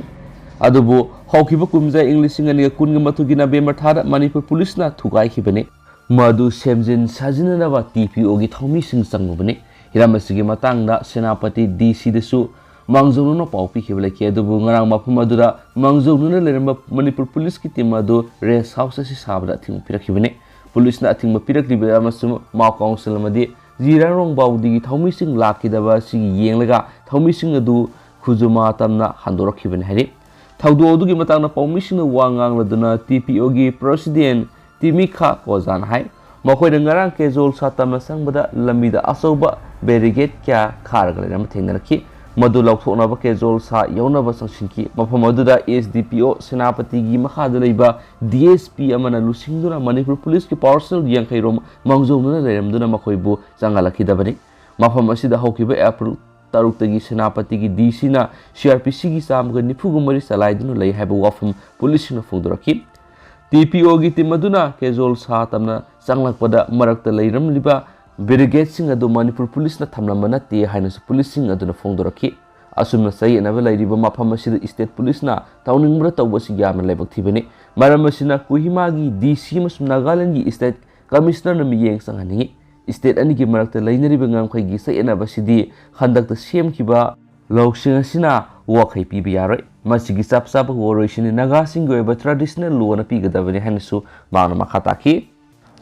ꯑꯗꯨꯕꯨ ꯍꯧꯈꯤꯕ ꯀꯨꯝꯖꯥ ꯏꯪ ꯂꯤꯁꯤꯡ ꯑꯅꯤꯒ ꯀꯨꯟꯒ ꯃꯥꯊꯣꯏꯒꯤ ꯅꯕꯦꯝꯕꯔ ꯊꯥꯗ ꯃꯅꯤꯄꯨꯔ ꯄꯨꯂꯤꯁꯅ ꯊꯨꯒꯥꯏꯈꯤꯕꯅꯤ꯫ ꯃꯗꯨ ꯁꯦꯝꯖꯤꯟ ꯁꯥꯖꯤꯟꯅꯅꯕ ꯇꯤ ꯄꯤ ꯑꯣꯒꯤ ꯊꯧꯃꯤꯁꯤꯡ ꯆꯪꯂꯨꯕꯅꯤ꯫ ꯍꯤꯔꯝ ꯑꯁꯤꯒꯤ ꯃꯇꯥꯡꯗ ꯁꯦꯅꯥꯄꯇꯤ ꯗꯤ ꯁꯤꯗꯁꯨ ꯃꯥꯡꯖꯧꯅꯅ ꯄꯥꯎ ꯄꯤꯈꯤꯕ ꯂꯩꯈꯤ꯫ ꯑꯗꯨꯕꯨ ꯉꯔꯥꯡ ꯃꯐꯝ ꯑꯗꯨꯗ ꯃꯥꯡꯖꯧꯅꯅ ꯂꯩꯔꯝꯕ ꯃꯅꯤꯄꯨꯔ ꯄꯨꯂꯤꯁꯀꯤ ꯇꯤꯝ ꯑꯗꯨ ꯔꯦꯁ ꯍꯥꯎꯁ ꯑꯁꯤ ꯁꯥꯕꯗ ꯑꯊꯤꯡꯕ ꯄꯤꯔꯛꯈꯤꯕꯅꯤ꯫ ꯄꯨꯂꯤꯁꯅ ꯑꯊꯤꯡꯕ ꯄꯤꯔꯛꯂꯤꯕ ꯑꯃꯁꯨꯡ ꯃꯥꯎ ꯀꯥꯎꯟꯁꯤꯜ ꯑꯃꯗꯤ ꯖꯤꯔꯥꯔꯣꯡ ꯕꯥꯎꯗꯤꯒꯤ ꯊꯧꯃꯤꯁꯤꯡ ꯂꯥꯛꯈꯤꯗꯕ ꯑꯁꯤꯒꯤ ꯌꯦꯡꯂꯒ ꯊꯧꯃꯤꯁꯤꯡ ꯑꯗꯨ ꯈꯨꯖꯨꯃꯥ ꯇꯝꯅ ꯍꯟꯗꯣꯔꯛꯈꯤꯕꯅꯤ ꯍꯥꯏꯔꯤ꯫ ꯊꯧꯗꯣꯛ ꯑꯗꯨꯒꯤ ꯃꯇꯥꯡꯗ ꯄꯥꯎꯃꯤꯁꯤꯡꯅ ꯋꯥ ꯉꯥꯡꯂꯗꯨꯅ ꯇꯤ ꯄꯤ ꯑꯣꯒꯤ ꯄ꯭ꯔꯦꯁꯤꯗꯦꯟ ꯇꯤꯃꯤꯈꯥ ꯀꯣꯖꯥꯅ ꯍꯥꯏ, ꯃꯈꯣꯏꯅ ꯉꯔꯥꯡ ꯀꯦꯖꯣꯜ ꯁꯥ ꯇꯝꯅ ꯆꯪꯕꯗ ꯂꯝꯕꯤꯗ ꯑꯆꯧꯕ ꯕꯦꯔꯤꯒꯦꯠ ꯀꯌꯥ ꯈꯥꯔꯒ ꯂꯩꯔꯝꯕ ꯊꯦꯡꯅꯔꯛꯈꯤ꯫ ꯃꯗꯨ ꯂꯧꯊꯣꯛꯅꯕ ꯀꯦꯖꯣꯜ ꯁꯥ ꯌꯧꯅꯕ ꯆꯪꯁꯤꯟꯈꯤ꯫ ꯃꯐꯝ ꯑꯗꯨꯗ ꯑꯦꯁ ꯗꯤ ꯄꯤ ꯑꯣ ꯁꯦꯅꯥꯄꯇꯤꯒꯤ ꯃꯈꯥꯗ ꯂꯩꯕ ꯗꯤ ꯑꯦꯁ ꯄꯤ ꯑꯃꯅ ꯂꯨꯆꯤꯡꯗꯨꯅ ꯃꯅꯤꯄꯨꯔ ꯄꯨꯂꯤꯁꯀꯤ ꯄꯥꯔꯁꯅꯦꯜ ꯌꯥꯡꯈꯩ ꯔꯣꯝ ꯃꯥꯡꯖꯧꯅꯅ ꯂꯩꯔꯝꯗꯨꯅ ꯃꯈꯣꯏꯕꯨ ꯆꯪꯍꯜꯂꯛꯈꯤꯗꯕꯅꯤ꯫ ꯃꯐꯝ ꯑꯁꯤꯗ ꯍꯧꯈꯤꯕ ꯑꯦꯄ꯭ꯔꯤꯜ ꯇꯔꯨꯛꯇꯒꯤ ꯁꯦꯅꯥꯄꯇꯤꯒꯤ ꯗꯤ ꯁꯤꯅ ꯁꯤ ꯑꯥꯔ ꯄꯤ ꯁꯤꯒꯤ ꯆꯥꯝꯃꯒ ꯅꯤꯐꯨꯒ ꯃꯔꯤ ꯆꯂꯥꯏꯗꯨꯅ ꯂꯩ ꯍꯥꯏꯕ ꯋꯥꯐꯝ ꯄꯨꯂꯤꯁꯁꯤꯡꯅ ꯐꯣꯡꯗꯣꯔꯛꯈꯤ꯫ ꯇꯤ ꯄꯤ ꯑꯣꯒꯤ ꯇꯤꯝ ꯑꯗꯨꯅ ꯀꯦꯖꯣꯜ ꯁꯥ ꯇꯝꯅ ꯆꯪꯂꯛꯄꯗ ꯃꯔꯛꯇ ꯂꯩꯔꯝꯂꯤꯕ ꯕꯦꯔꯤꯒꯦꯠꯁꯤꯡ ꯑꯗꯨ ꯃꯅꯤꯄꯨꯔ ꯄꯨꯂꯤꯁꯅ ꯊꯝꯂꯝꯕ ꯅꯠꯇꯦ ꯍꯥꯏꯅꯁꯨ ꯄꯨꯂꯤꯁꯁꯤꯡ ꯑꯗꯨꯅ ꯐꯣꯡꯗꯣꯔꯛꯈꯤ꯫ ꯑꯁꯨꯝꯅ ꯆꯌꯦꯠꯅꯕ ꯂꯩꯔꯤꯕ ꯃꯐꯝ ꯑꯁꯤꯗ ꯏꯁꯇꯦꯠ ꯄꯨꯂꯤꯁꯅ ꯇꯧꯅꯤꯡꯕꯗ ꯇꯧꯕ ꯑꯁꯤ ꯌꯥꯝꯅ ꯂꯥꯏꯕꯛ ꯊꯤꯕꯅꯤ꯫ ꯃꯔꯝ ꯑꯁꯤꯅ ꯀꯣꯍꯤꯃꯥꯒꯤ ꯗꯤ ꯁꯤ ꯑꯃꯁꯨꯡ ꯅꯥꯒꯥꯂꯦꯟꯗꯒꯤ ꯏꯁꯇꯦꯠ ꯀꯃꯤꯁꯅꯔꯅ ꯃꯤꯠꯌꯦꯡ ꯆꯪꯍꯟꯅꯤꯡꯏ꯫ ꯏꯁꯇꯦꯠ ꯑꯅꯤꯒꯤ ꯃꯔꯛꯇ ꯂꯩꯅꯔꯤꯕ ꯉꯝꯈꯩꯒꯤ ꯆꯌꯦꯠꯅꯕ ꯑꯁꯤꯗꯤ ꯍꯟꯗꯛꯇ ꯁꯦꯝꯈꯤꯕ ꯂꯧꯁꯤꯡ ꯑꯁꯤꯅ ꯋꯥꯈꯩ ꯄꯤꯕ ꯌꯥꯔꯣꯏ꯫ ꯃꯁꯤꯒꯤ ꯆꯞ ꯆꯥꯕ ꯋꯥꯔꯣꯏꯁꯤꯅꯤ ꯅꯥꯒꯥꯁꯤꯡꯒꯤ ꯑꯣꯏꯕ traditional law ꯅ ꯄꯤꯒꯗꯕꯅꯤ ꯍꯥꯏꯅꯁꯨ ꯃꯍꯥꯛꯅ ꯃꯈꯥ ꯇꯥꯈꯤ꯫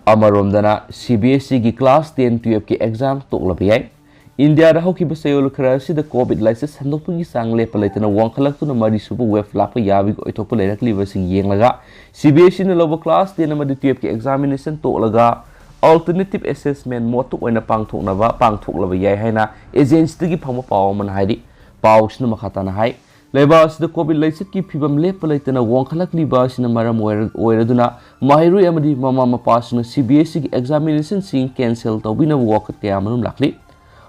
ꯑꯃꯔꯣꯝꯗꯅ, C B S E ꯒꯤ class ten, twelve ꯀꯤ exam ꯇꯣꯛꯂꯕ ꯌꯥꯏ꯫ ꯏꯟꯗꯤꯌꯥꯗ ꯍꯧꯈꯤꯕ ꯆꯌꯣꯜ ꯈꯔ ꯑꯁꯤꯗ COVID ꯂꯥꯏꯆꯠ ꯁꯟꯗꯣꯛꯄꯒꯤ ꯆꯥꯡ ꯂꯦꯞꯄ ꯂꯩꯇꯅ ꯋꯥꯡꯈꯠꯂꯛꯇꯨꯅ ꯃꯔꯤꯁꯨꯕ wave ꯂꯥꯛꯄ ꯌꯥꯕꯒꯤ ꯑꯣꯏꯊꯣꯛꯄ ꯂꯩꯔꯛꯂꯤꯕꯁꯤꯡ ꯌꯦꯡꯂꯒ, C B S E ꯅ ꯂꯧꯕ class ten ꯑꯃꯗꯤ twelve ꯀꯤ examination ꯇꯣꯛꯂꯒ alternative assessment mode ꯇ ꯑꯣꯏꯅ ꯄꯥꯡꯊꯣꯛꯅꯕ, ꯄꯥꯡꯊꯣꯛꯂꯕ ꯌꯥꯏ ꯍꯥꯏꯅ agency ꯗꯒꯤ ꯐꯪꯕ ꯄꯥꯎ ꯑꯃꯅ ꯍꯥꯏꯔꯤ꯫ ꯄꯥꯎꯁꯤꯅ ꯃꯈꯥ ꯇꯥꯅ ꯍꯥꯏ, ꯂꯩꯕꯥꯛ ꯑꯁꯤꯗ COVID ꯂꯥꯏꯆꯠꯀꯤ ꯐꯤꯕꯝ ꯂꯦꯞꯄ ꯂꯩꯇꯅ ꯋꯥꯡꯈꯠꯂꯛꯂꯤꯕ ꯑꯁꯤꯅ ꯃꯔꯝ ꯑꯣꯏꯔ-, ꯑꯣꯏꯔꯗꯨꯅ ꯃꯍꯩꯔꯣꯏ ꯑꯃꯗꯤ ꯃꯃꯥ ꯃꯄꯥꯁꯤꯡꯅ C B S E ꯒꯤ examination ꯁꯤꯡ cancel ꯇꯧꯕꯤꯅꯕ ꯋꯥꯀꯠ ꯀꯌꯥ ꯑꯃꯔꯣꯝ ꯂꯥꯛꯂꯤ꯫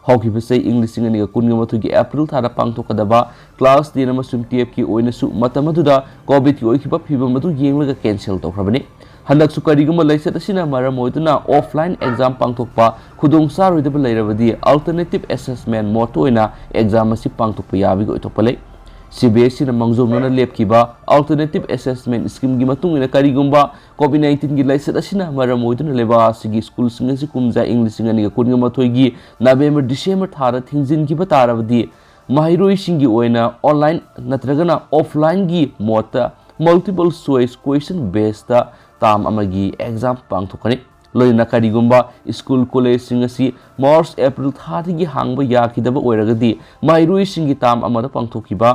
ꯍꯧꯈꯤꯕ ꯆꯍꯤ ꯏꯪ ꯂꯤꯁꯤꯡ ꯑꯅꯤꯒ ꯀꯨꯟꯒ ꯃꯥꯊꯣꯏꯒꯤ April ꯊꯥꯗ ꯄꯥꯡꯊꯣꯛꯀꯗꯕ class ten ꯑꯃꯁꯨꯡ twelve ꯀꯤ ꯑꯣꯏꯅꯁꯨ ꯃꯇꯝ ꯑꯗꯨꯗ COVID ꯀꯤ ꯑꯣꯏꯈꯤꯕ ꯐꯤꯕꯝ ꯑꯗꯨ ꯌꯦꯡꯂꯒ cancel ꯇꯧꯈ꯭ꯔꯕꯅꯤ꯫ ꯍꯟꯗꯛꯁꯨ ꯀꯔꯤꯒꯨꯝꯕ ꯂꯥꯏꯆꯠ ꯑꯁꯤꯅ ꯃꯔꯝ ꯑꯣꯏꯗꯨꯅ offline exam ꯄꯥꯡꯊꯣꯛꯄ ꯈꯨꯗꯣꯡ ꯆꯥꯔꯣꯏꯗꯕ ꯂꯩꯔꯕꯗꯤ, alternative assessment mode ꯇ ꯑꯣꯏꯅ exam ꯑꯁꯤ ꯄꯥꯡꯊꯣꯛꯄ ꯌꯥꯕꯒꯤ ꯑꯣꯏꯊꯣꯛꯄ ꯂꯩ꯫ C B S E ꯅ ꯃꯥꯡꯖꯧꯅꯅ ꯂꯦꯞꯈꯤꯕ alternative assessment scheme ꯒꯤ ꯃꯇꯨꯡ ꯏꯟꯅ, ꯀꯔꯤꯒꯨꯝꯕ COVID nineteen ꯒꯤ ꯂꯥꯏꯆꯠ ꯑꯁꯤꯅ ꯃꯔꯝ ꯑꯣꯏꯗꯨꯅ ꯂꯩꯕꯥꯛ ꯑꯁꯤꯒꯤ school ꯁꯤꯡ ꯑꯁꯤ ꯀꯨꯝꯖꯥ ꯏꯪ ꯂꯤꯁꯤꯡ ꯑꯅꯤꯒ ꯀꯨꯟꯒ ꯃꯥꯊꯣꯏꯒꯤ November December ꯊꯥꯗ ꯊꯤꯡꯖꯤꯟꯈꯤꯕ ꯇꯥꯔꯕꯗꯤ, ꯃꯍꯩꯔꯣꯏꯁꯤꯡꯒꯤ ꯑꯣꯏꯅ online ꯅꯠꯇ꯭ꯔꯒꯅ offline ꯒꯤ mode ꯇ multiple choice question based ꯇ term ꯑꯃꯒꯤ exam ꯄꯥꯡꯊꯣꯛꯀꯅꯤ꯫ ꯂꯣꯏꯅꯅ ꯀꯔꯤꯒꯨꯝꯕ school college ꯁꯤꯡ ꯑꯁꯤ March April ꯊꯥꯗꯒꯤ ꯍꯥꯡꯕ ꯌꯥꯈꯤꯗꯕ ꯑꯣꯏꯔꯒꯗꯤ, ꯃꯍꯩꯔꯣꯏꯁꯤꯡꯒꯤ term ꯑꯃꯗ ꯄꯥꯡꯊꯣꯛꯈꯤꯕ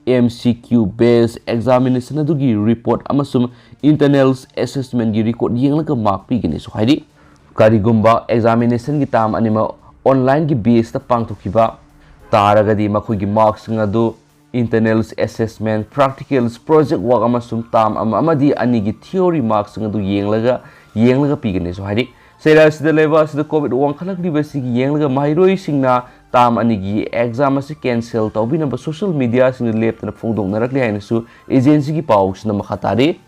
M C Q based examination ꯑꯗꯨꯒꯤ report ꯑꯃꯁꯨꯡ internal assessment ꯒꯤ record ꯌꯦꯡꯂꯒ mark ꯄꯤꯒꯅꯤꯁꯨ ꯍꯥꯏꯔꯤ꯫ ꯀꯔꯤꯒꯨꯝꯕ examination ꯒꯤ term ꯑꯅꯤꯃꯛ online ꯒꯤ base ꯇ ꯄꯥꯡꯊꯣꯛꯈꯤꯕ ꯇꯥꯔꯒꯗꯤ, ꯃꯈꯣꯏꯒꯤ mark ꯁꯤꯡ ꯑꯗꯨ internal assessment, practicals, project work ꯑꯃꯁꯨꯡ term ꯑꯃ ꯑꯃꯗꯤ ꯑꯅꯤꯒꯤ theory mark ꯁꯤꯡ ꯑꯗꯨ ꯌꯦꯡꯂꯒ, ꯌꯦꯡꯂꯒ ꯄꯤꯒꯅꯤꯁꯨ ꯍꯥꯏꯔꯤ꯫ ꯆꯩꯔꯥ ꯑꯁꯤꯗ ꯂꯩꯕꯥꯛ ꯑꯁꯤꯗ COVID ꯋꯥꯡꯈꯠꯂꯛꯂꯤꯕꯁꯤꯒꯤ ꯌꯦꯡꯂꯒ ꯃꯍꯩꯔꯣꯏꯁꯤꯡꯅ term ꯑꯅꯤꯒꯤ exam ꯑꯁꯤ cancel ꯇꯧꯕꯤꯅꯕ social media ꯁꯤꯡꯗ ꯂꯦꯞꯇꯅ ꯐꯣꯡꯗꯣꯛꯅꯔꯛꯂꯤ ꯍꯥꯏꯅꯁꯨ agency ꯒꯤ ꯄꯥꯎꯁꯤꯅ ꯃꯈꯥ ꯇꯥꯔꯤ꯫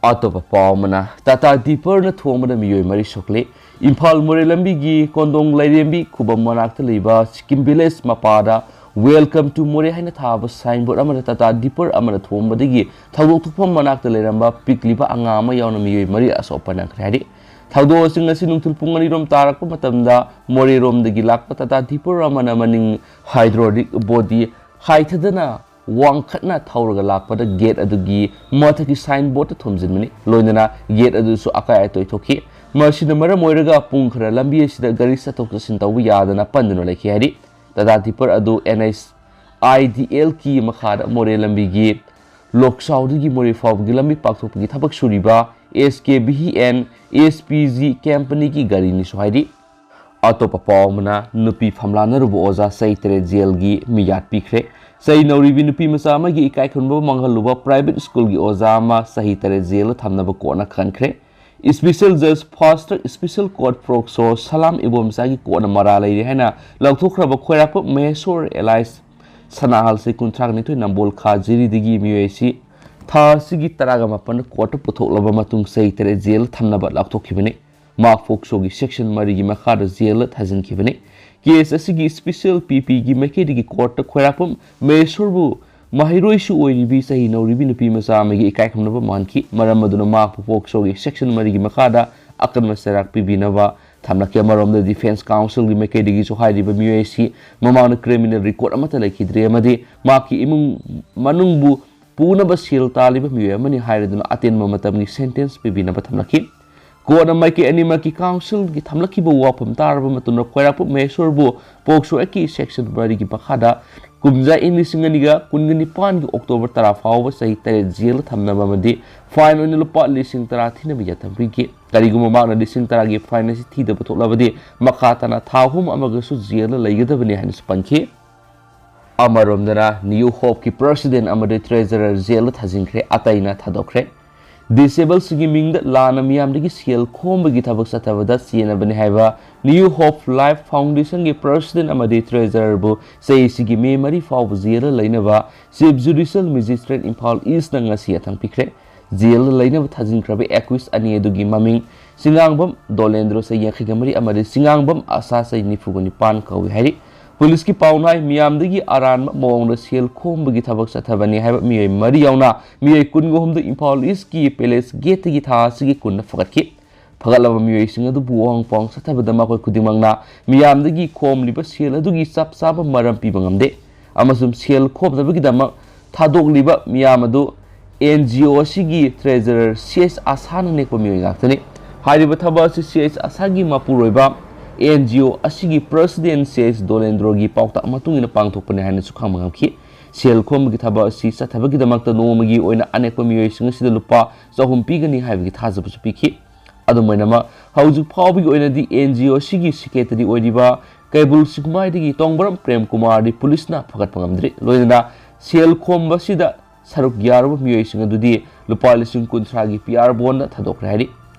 ꯑꯇꯣꯞꯄ ꯄꯥꯎ ꯑꯃꯅ, Tata Tipper ꯅ ꯊꯣꯝꯕꯗ ꯃꯤꯑꯣꯏ ꯃꯔꯤ ꯁꯣꯛꯂꯦ꯫ ꯏꯝꯐꯥꯜ ꯃꯣꯔꯦ ꯂꯝꯕꯤꯒꯤ ꯀꯣꯟꯗꯣꯡ ꯂꯥꯏꯔꯦꯝꯕꯤ ꯈꯨꯕꯝ ꯃꯅꯥꯛꯇ ꯂꯩꯕ Sikkim Village ꯃꯄꯥꯗ "Welcome to Moreh" ꯍꯥꯏꯅ ꯊꯥꯕ signboard ꯑꯃꯗ Tata Tipper ꯑꯃꯅ ꯊꯣꯝꯕꯗꯒꯤ ꯊꯧꯗꯣꯛ ꯊꯣꯛꯐꯝ ꯃꯅꯥꯛꯇ ꯂꯩꯔꯝꯕ ꯄꯤꯛꯂꯤꯕ ꯑꯉꯥꯡ ꯑꯃ ꯌꯥꯎꯅ ꯃꯤꯑꯣꯏ ꯃꯔꯤ ꯑꯁꯣꯛ ꯑꯄꯟ ꯅꯪꯈ꯭ꯔꯦ ꯍꯥꯏꯔꯤ꯫ ꯊꯧꯗꯣꯛꯁꯤꯡ ꯑꯁꯤ ꯅꯨꯡꯊꯤꯜ ꯄꯨꯡ ꯑꯅꯤꯔꯣꯝ ꯇꯥꯔꯛꯄ ꯃꯇꯝꯗ ꯃꯣꯔꯦꯔꯣꯝꯗꯒꯤ ꯂꯥꯛꯄ Tata Tipper ꯑꯃꯅ ꯃꯅꯤꯡ hydraulic body ꯍꯥꯏꯊꯗꯅ ꯋꯥꯡꯈꯠꯅ ꯊꯧꯔꯒ ꯂꯥꯛꯄꯗ ꯒꯦꯠ ꯑꯗꯨꯒꯤ ꯃꯊꯛꯀꯤ ꯁꯥꯏꯟ ꯕꯣꯔꯗꯇ ꯊꯣꯝꯖꯤꯟꯕꯅꯤ꯫ ꯂꯣꯏꯅꯅ ꯒꯦꯠ ꯑꯗꯨꯁꯨ ꯑꯀꯥꯏ ꯑꯇꯣꯏ ꯊꯣꯛꯈꯤ꯫ ꯃꯁꯤꯅ ꯃꯔꯝ ꯑꯣꯏꯔꯒ ꯄꯨꯡ ꯈꯔ ꯂꯝꯕꯤ ꯑꯁꯤꯗ ꯒꯥꯔꯤ ꯆꯠꯊꯣꯛ ꯆꯠꯁꯤꯟ ꯇꯧꯕ ꯌꯥꯗꯅ ꯄꯟꯗꯨꯅ ꯂꯩꯈꯤ ꯍꯥꯏꯔꯤ꯫ ꯇꯥꯇꯥ ꯇꯤꯄꯔ ꯑꯗꯨ N H I D L ꯀꯤ ꯃꯈꯥꯗ ꯃꯣꯔꯦ ꯂꯝꯕꯤꯒꯤ ꯂꯣꯛꯆꯥꯎꯗꯒꯤ ꯃꯣꯔꯦ ꯐꯥꯎꯕꯒꯤ ꯂꯝꯕꯤ ꯄꯥꯛꯊꯣꯛꯄꯒꯤ ꯊꯕꯛ ꯁꯨꯔꯤꯕ S K V N S P G ꯀꯝꯄꯅꯤꯒꯤ ꯒꯥꯔꯤꯅꯤꯁꯨ ꯍꯥꯏꯔꯤ꯫ ꯑꯇꯣꯞꯄ ꯄꯥꯎ ꯑꯃꯅ, ꯅꯨꯄꯤ ꯐꯝꯂꯥꯅꯔꯨꯕ ꯑꯣꯖꯥ ꯆꯍꯤ ꯇꯔꯦꯠ ꯖꯦꯜꯒꯤ ꯃꯤꯌꯥꯠ ꯄꯤꯈ꯭ꯔꯦ꯫ ꯆꯍꯤ ꯅꯧꯔꯤꯕꯤ ꯅꯨꯄꯤ ꯃꯆꯥ ꯑꯃꯒꯤ ꯏꯀꯥꯏ ꯈꯨꯝꯅꯕ ꯃꯥꯡꯍꯜꯂꯨꯕ ꯄ꯭ꯔꯥꯏꯚꯦꯠ ꯁ꯭ꯀꯨꯜꯒꯤ ꯑꯣꯖꯥ ꯑꯃ ꯆꯍꯤ ꯇꯔꯦꯠ ꯖꯦꯜꯗ ꯊꯝꯅꯕ ꯀꯣꯔꯠꯅ ꯈꯟꯈ꯭ꯔꯦ꯫ ꯏꯁꯄꯤꯁꯦꯜ ꯖꯖ ꯐꯥꯁꯇꯔ ꯏꯁꯄꯤꯁꯦꯜ ꯀꯣꯔꯠ ꯄ꯭ꯔꯣꯛꯁꯣ ꯁꯂꯥꯝ ꯏꯕꯣꯝꯆꯥꯒꯤ ꯀꯣꯔꯠꯅ ꯃꯔꯥꯜ ꯂꯩꯔꯦ ꯍꯥꯏꯅ ꯂꯧꯊꯣꯛꯈ꯭ꯔꯕ ꯈ꯭ꯋꯥꯏꯔꯥꯛꯄꯝ ꯃꯍꯦꯁꯣꯔ ꯑꯦꯂꯥꯏꯁ ꯁꯅꯥꯍꯜ ꯆꯍꯤ ꯀꯨꯟꯊ꯭ꯔꯥ ꯅꯤꯊꯣꯏ ꯅꯝꯕꯣꯜ ꯈꯥ ꯖꯤꯔꯤꯗꯒꯤ ꯃꯤꯑꯣꯏ ꯑꯁꯤ ꯊꯥ ꯑꯁꯤꯒꯤ ꯇꯔꯥꯒ ꯃꯥꯄꯟꯗ ꯀꯣꯔꯠꯇ ꯄꯨꯊꯣꯛꯂꯕ ꯃꯇꯨꯡ ꯆꯍꯤ ꯇꯔꯦꯠ ꯖꯦꯜꯗ ꯊꯝꯅꯕ ꯂꯥꯎꯊꯣꯛꯈꯤꯕꯅꯤ꯫ ꯃꯍꯥꯛ ꯐꯣꯛꯁꯣꯒꯤ ꯁꯦꯛꯁꯟ ꯃꯔꯤꯒꯤ ꯃꯈꯥꯗ ꯖꯦꯜꯗ ꯊꯥꯖꯤꯟꯈꯤꯕꯅꯤ꯫ ꯀꯦꯁ ꯑꯁꯤꯒꯤ ꯏꯁꯄꯤꯁꯦꯜ ꯄꯤ ꯄꯤꯒꯤ ꯃꯥꯏꯀꯩꯗꯒꯤ ꯀꯣꯔꯠꯇ ꯈ꯭ꯋꯥꯏꯔꯥꯛꯄꯝ ꯃꯍꯦꯁꯣꯔꯕꯨ ꯃꯍꯩꯔꯣꯏꯁꯨ ꯑꯣꯏꯔꯤꯕꯤ ꯆꯍꯤ ꯅꯧꯔꯤꯕꯤ ꯅꯨꯄꯤ ꯃꯆꯥ ꯑꯃꯒꯤ ꯏꯀꯥꯏ ꯈꯨꯝꯅꯕ ꯃꯥꯟꯈꯤ꯫ ꯃꯔꯝ ꯑꯗꯨꯅ ꯃꯍꯥꯛꯄꯨ ꯐꯣꯛꯁꯣꯒꯤ ꯁꯦꯛꯁꯟ ꯃꯔꯤꯒꯤ ꯃꯈꯥꯗ ꯑꯀꯟꯕ ꯆꯩꯔꯥꯛ ꯄꯤꯕꯤꯅꯕ ꯊꯝꯂꯛꯈꯤ꯫ ꯑꯃꯔꯣꯝꯗ ꯗꯤꯐꯦꯟꯁ ꯀꯥꯎꯟꯁꯤꯜꯒꯤ ꯃꯥꯏꯀꯩꯗꯒꯤꯁꯨ ꯍꯥꯏꯔꯤꯕ ꯃꯤꯑꯣꯏ ꯑꯁꯤ ꯃꯃꯥꯡꯗ ꯀ꯭ꯔꯤꯃꯤꯅꯦꯜ ꯔꯦꯀꯣꯔꯠ ꯑꯃꯠꯇ ꯂꯩꯈꯤꯗ꯭ꯔꯦ ꯑꯃꯗꯤ ꯃꯍꯥꯛꯀꯤ ꯏꯃꯨꯡ ꯃꯅꯨꯡꯕꯨ ꯄꯨꯅꯕ ꯁꯦꯜ ꯇꯥꯜꯂꯤꯕ ꯃꯤꯑꯣꯏ ꯑꯃꯅꯤ ꯍꯥꯏꯔꯗꯨꯅ ꯑꯇꯦꯟꯕ ꯃꯇꯝꯒꯤ ꯁꯦꯟꯇꯦꯟꯁ ꯄꯤꯕꯤꯅꯕ ꯊꯝꯂꯛꯈꯤ꯫ ꯀꯣꯔꯠꯅ ꯃꯥꯏꯀꯩ ꯑꯅꯤꯃꯛꯀꯤ ꯀꯥꯎꯟꯁꯤꯜꯒꯤ ꯊꯝꯂꯛꯈꯤꯕ ꯋꯥꯐꯝ ꯇꯥꯔꯕ ꯃꯇꯨꯡꯗ ꯈ꯭ꯋꯥꯏꯔꯥꯛꯄꯝ ꯃꯍꯦꯁꯣꯔꯕꯨ ꯄꯣꯛꯁꯣ ꯑꯦꯛꯀꯤ ꯁꯦꯛꯁꯟ ꯃꯔꯤꯒꯤ ꯃꯈꯥꯗ ꯀꯨꯝꯖꯥ ꯏꯪ ꯂꯤꯁꯤꯡ ꯑꯅꯤꯒ ꯀꯨꯟꯒ ꯅꯤꯄꯥꯟꯒꯤ ꯑꯣꯛꯇꯣꯕꯔ ꯇꯔꯥ ꯐꯥꯎꯕ ꯆꯍꯤ ꯇꯔꯦꯠ ꯖꯦꯜꯗ ꯊꯝꯅꯕ ꯑꯃꯗꯤ ꯐꯥꯏꯟ ꯑꯣꯏꯅ ꯂꯨꯄꯥ ꯂꯤꯁꯤꯡ ꯇꯔꯥ ꯊꯤꯅꯕ ꯌꯥꯊꯪ ꯄꯤꯈꯤ꯫ ꯀꯔꯤꯒꯨꯝꯕ ꯃꯍꯥꯛꯅ ꯂꯤꯁꯤꯡ ꯇꯔꯥꯒꯤ ꯐꯥꯏꯟ ꯑꯁꯤ ꯊꯤꯗꯕ ꯊꯣꯛꯂꯕꯗꯤ ꯃꯈꯥ ꯇꯥꯅ ꯊꯥ ꯑꯍꯨꯝ ꯑꯃꯒꯁꯨ ꯖꯦꯜꯗ ꯂꯩꯒꯗꯕꯅꯤ ꯍꯥꯏꯅꯁꯨ ꯄꯟꯈꯤ꯫ ꯑꯃꯔꯣꯝꯗꯅ ꯅ꯭ꯌꯨ ꯍꯣꯞꯀꯤ ꯄ꯭ꯔꯁꯤꯗꯦꯟ ꯑꯃꯗꯤ ꯇ꯭ꯔꯦꯖꯔꯔ ꯖꯦꯜꯗ ꯊꯥꯖꯤꯟꯈ꯭ꯔꯦ, ꯑꯇꯩꯅ ꯊꯥꯗꯣꯛꯈ꯭ꯔꯦ꯫ ꯗꯤꯁꯦꯕꯜꯁꯤꯡꯒꯤ ꯃꯤꯡꯗ ꯂꯥꯟꯅ ꯃꯤꯌꯥꯝꯗꯒꯤ ꯁꯦꯜ ꯈꯣꯝꯕꯒꯤ ꯊꯕꯛ ꯆꯠꯊꯕꯗ ꯆꯦꯟꯅꯕꯅꯤ ꯍꯥꯏꯕ ꯅ꯭ꯌꯨ ꯍꯣꯞ ꯂꯥꯏꯐ ꯐꯥꯎꯟꯗꯦꯁꯟꯒꯤ ꯄ꯭ꯔꯁꯤꯗꯦꯟ ꯑꯃꯗꯤ ꯇ꯭ꯔꯦꯖꯔꯔꯕꯨ ꯆꯍꯤꯁꯤꯒꯤ ꯃꯦ ꯃꯔꯤ ꯐꯥꯎꯕ ꯖꯦꯜꯗ ꯂꯩꯅꯕ ꯆꯤꯐ ꯖꯨꯗꯤꯁꯤꯌꯦꯜ ꯃꯦꯖꯤꯁꯇ꯭ꯔꯦꯠ ꯏꯝꯐꯥꯜ ꯏꯁꯅ ꯉꯁꯤ ꯌꯥꯊꯪ ꯄꯤꯈ꯭ꯔꯦ꯫ ꯖꯦꯜꯗ ꯂꯩꯅꯕ ꯊꯥꯖꯤꯟꯈ꯭ꯔꯕ ꯑꯦꯀ꯭ꯌꯨꯁ ꯑꯅꯤ ꯑꯗꯨꯒꯤ ꯃꯃꯤꯡ ꯆꯤꯉꯥꯡꯕꯝ ꯗꯣꯂꯦꯟꯗ꯭ꯔꯣ ꯆꯍꯤ ꯌꯥꯡꯈꯩꯒ ꯃꯔꯤ ꯑꯃꯗꯤ ꯆꯤꯉꯥꯡꯕꯝ ꯑꯁꯥ ꯆꯍꯤ ꯅꯤꯐꯨꯒ ꯅꯤꯄꯥꯟ ꯀꯧꯏ ꯍꯥꯏꯔꯤ꯫ ꯄꯨꯂꯤꯁꯀꯤ ꯄꯥꯎꯅꯥꯏ ꯃꯤꯌꯥꯝꯗꯒꯤ ꯑꯔꯥꯟꯕ ꯃꯑꯣꯡꯗ ꯁꯦꯜ ꯈꯣꯝꯕꯒꯤ ꯊꯕꯛ ꯆꯠꯊꯕꯅꯤ ꯍꯥꯏꯕ ꯃꯤꯑꯣꯏ ꯃꯔꯤ ꯌꯥꯎꯅ ꯃꯤꯑꯣꯏ ꯀꯨꯟꯒ ꯑꯍꯨꯝꯗ ꯏꯝꯐꯥꯜ ꯏꯁꯀꯤ ꯄꯦꯂꯦꯁ ꯒꯦꯠꯇꯒꯤ ꯊꯥ ꯑꯁꯤꯒꯤ ꯀꯨꯟꯗ ꯐꯒꯠꯈꯤ꯫ ꯐꯒꯠꯂꯕ ꯃꯤꯑꯣꯏꯁꯤꯡ ꯑꯗꯨꯕꯨ ꯋꯥꯍꯪ ꯄꯥꯎꯍꯪ ꯆꯠꯊꯕꯗ ꯃꯈꯣꯏ ꯈꯨꯗꯤꯡꯃꯛꯅ ꯃꯤꯌꯥꯝꯗꯒꯤ ꯈꯣꯝꯂꯤꯕ ꯁꯦꯜ ꯑꯗꯨꯒꯤ ꯆꯞ ꯆꯥꯕ ꯃꯔꯝ ꯄꯤꯕ ꯉꯝꯗꯦ꯫ ꯑꯃꯁꯨꯡ ꯁꯦꯜ ꯈꯣꯝꯅꯕꯒꯤꯗꯃꯛ ꯊꯥꯗꯣꯛꯂꯤꯕ ꯃꯤꯌꯥꯝ ꯑꯗꯨ ꯑꯦꯟ ꯖꯤ ꯑꯣ ꯑꯁꯤꯒꯤ ꯇ꯭ꯔꯦꯖꯔꯔ ꯁꯤ ꯑꯦꯁ ꯑꯁꯥꯅ ꯅꯦꯛꯄ ꯃꯤꯑꯣꯏ ꯉꯥꯛꯇꯅꯤ꯫ ꯍꯥꯏꯔꯤꯕ ꯊꯕꯛ ꯑꯁꯤ ꯁꯤ ꯑꯦꯁ ꯑꯁꯥꯒꯤ ꯃꯄꯨꯔꯣꯏꯕ ꯑꯦꯟ ꯖꯤ ꯑꯣ ꯑꯁꯤꯒꯤ ꯄ꯭ꯔꯁꯤꯗꯦꯟ ꯁꯤ ꯑꯦꯁ ꯗꯣꯂꯦꯟꯗ꯭ꯔꯣꯒꯤ ꯄꯥꯎꯇꯥꯛ ꯃꯇꯨꯡ ꯏꯟꯅ ꯄꯥꯡꯊꯣꯛꯄꯅꯤ ꯍꯥꯏꯅꯁꯨ ꯈꯪꯕ ꯉꯝꯈꯤ꯫ ꯁꯦꯜ ꯈꯣꯝꯕꯒꯤ ꯊꯕꯛ ꯑꯁꯤ ꯆꯠꯊꯕꯒꯤꯗꯃꯛꯇ ꯅꯣꯡꯃꯒꯤ ꯑꯣꯏꯅ ꯑꯅꯦꯛꯄ ꯃꯤꯑꯣꯏꯁꯤꯡ ꯑꯁꯤꯗ ꯂꯨꯄꯥ ꯆꯍꯨꯝ ꯄꯤꯒꯅꯤ ꯍꯥꯏꯕꯒꯤ ꯊꯥꯖꯕꯁꯨ ꯄꯤꯈꯤ꯫ ꯑꯗꯨꯝ ꯑꯣꯏꯅꯃꯛ, ꯍꯧꯖꯤꯛ ꯐꯥꯎꯕꯒꯤ ꯑꯣꯏꯅꯗꯤ ꯑꯦꯟ ꯖꯤ ꯑꯣ ꯑꯁꯤꯒꯤ ꯁꯦꯀ꯭ꯔꯦꯇꯔꯤ ꯑꯣꯏꯔꯤꯕ ꯀꯩꯕꯨꯜ ꯁꯤꯡꯃꯥꯏꯗꯒꯤ ꯇꯣꯡꯕ꯭ꯔꯝ ꯄ꯭ꯔꯦꯝ ꯀꯨꯃꯥꯔꯗꯤ ꯄꯨꯂꯤꯁꯅ ꯐꯒꯠꯄ ꯉꯝꯗ꯭ꯔꯤ꯫ ꯂꯣꯏꯅꯅ ꯁꯦꯜ ꯈꯣꯝꯕꯁꯤꯗ ꯁꯔꯨꯛ ꯌꯥꯔꯨꯕ ꯃꯤꯑꯣꯏꯁꯤꯡ ꯑꯗꯨꯗꯤ ꯂꯨꯄꯥ ꯂꯤꯁꯤꯡ ꯀꯨꯟꯊ꯭ꯔꯥꯒꯤ ꯄꯤ ꯑꯥꯔ ꯕꯣꯟꯗ ꯊꯥꯗꯣꯛꯈ꯭ꯔꯦ ꯍꯥꯏꯔꯤ꯫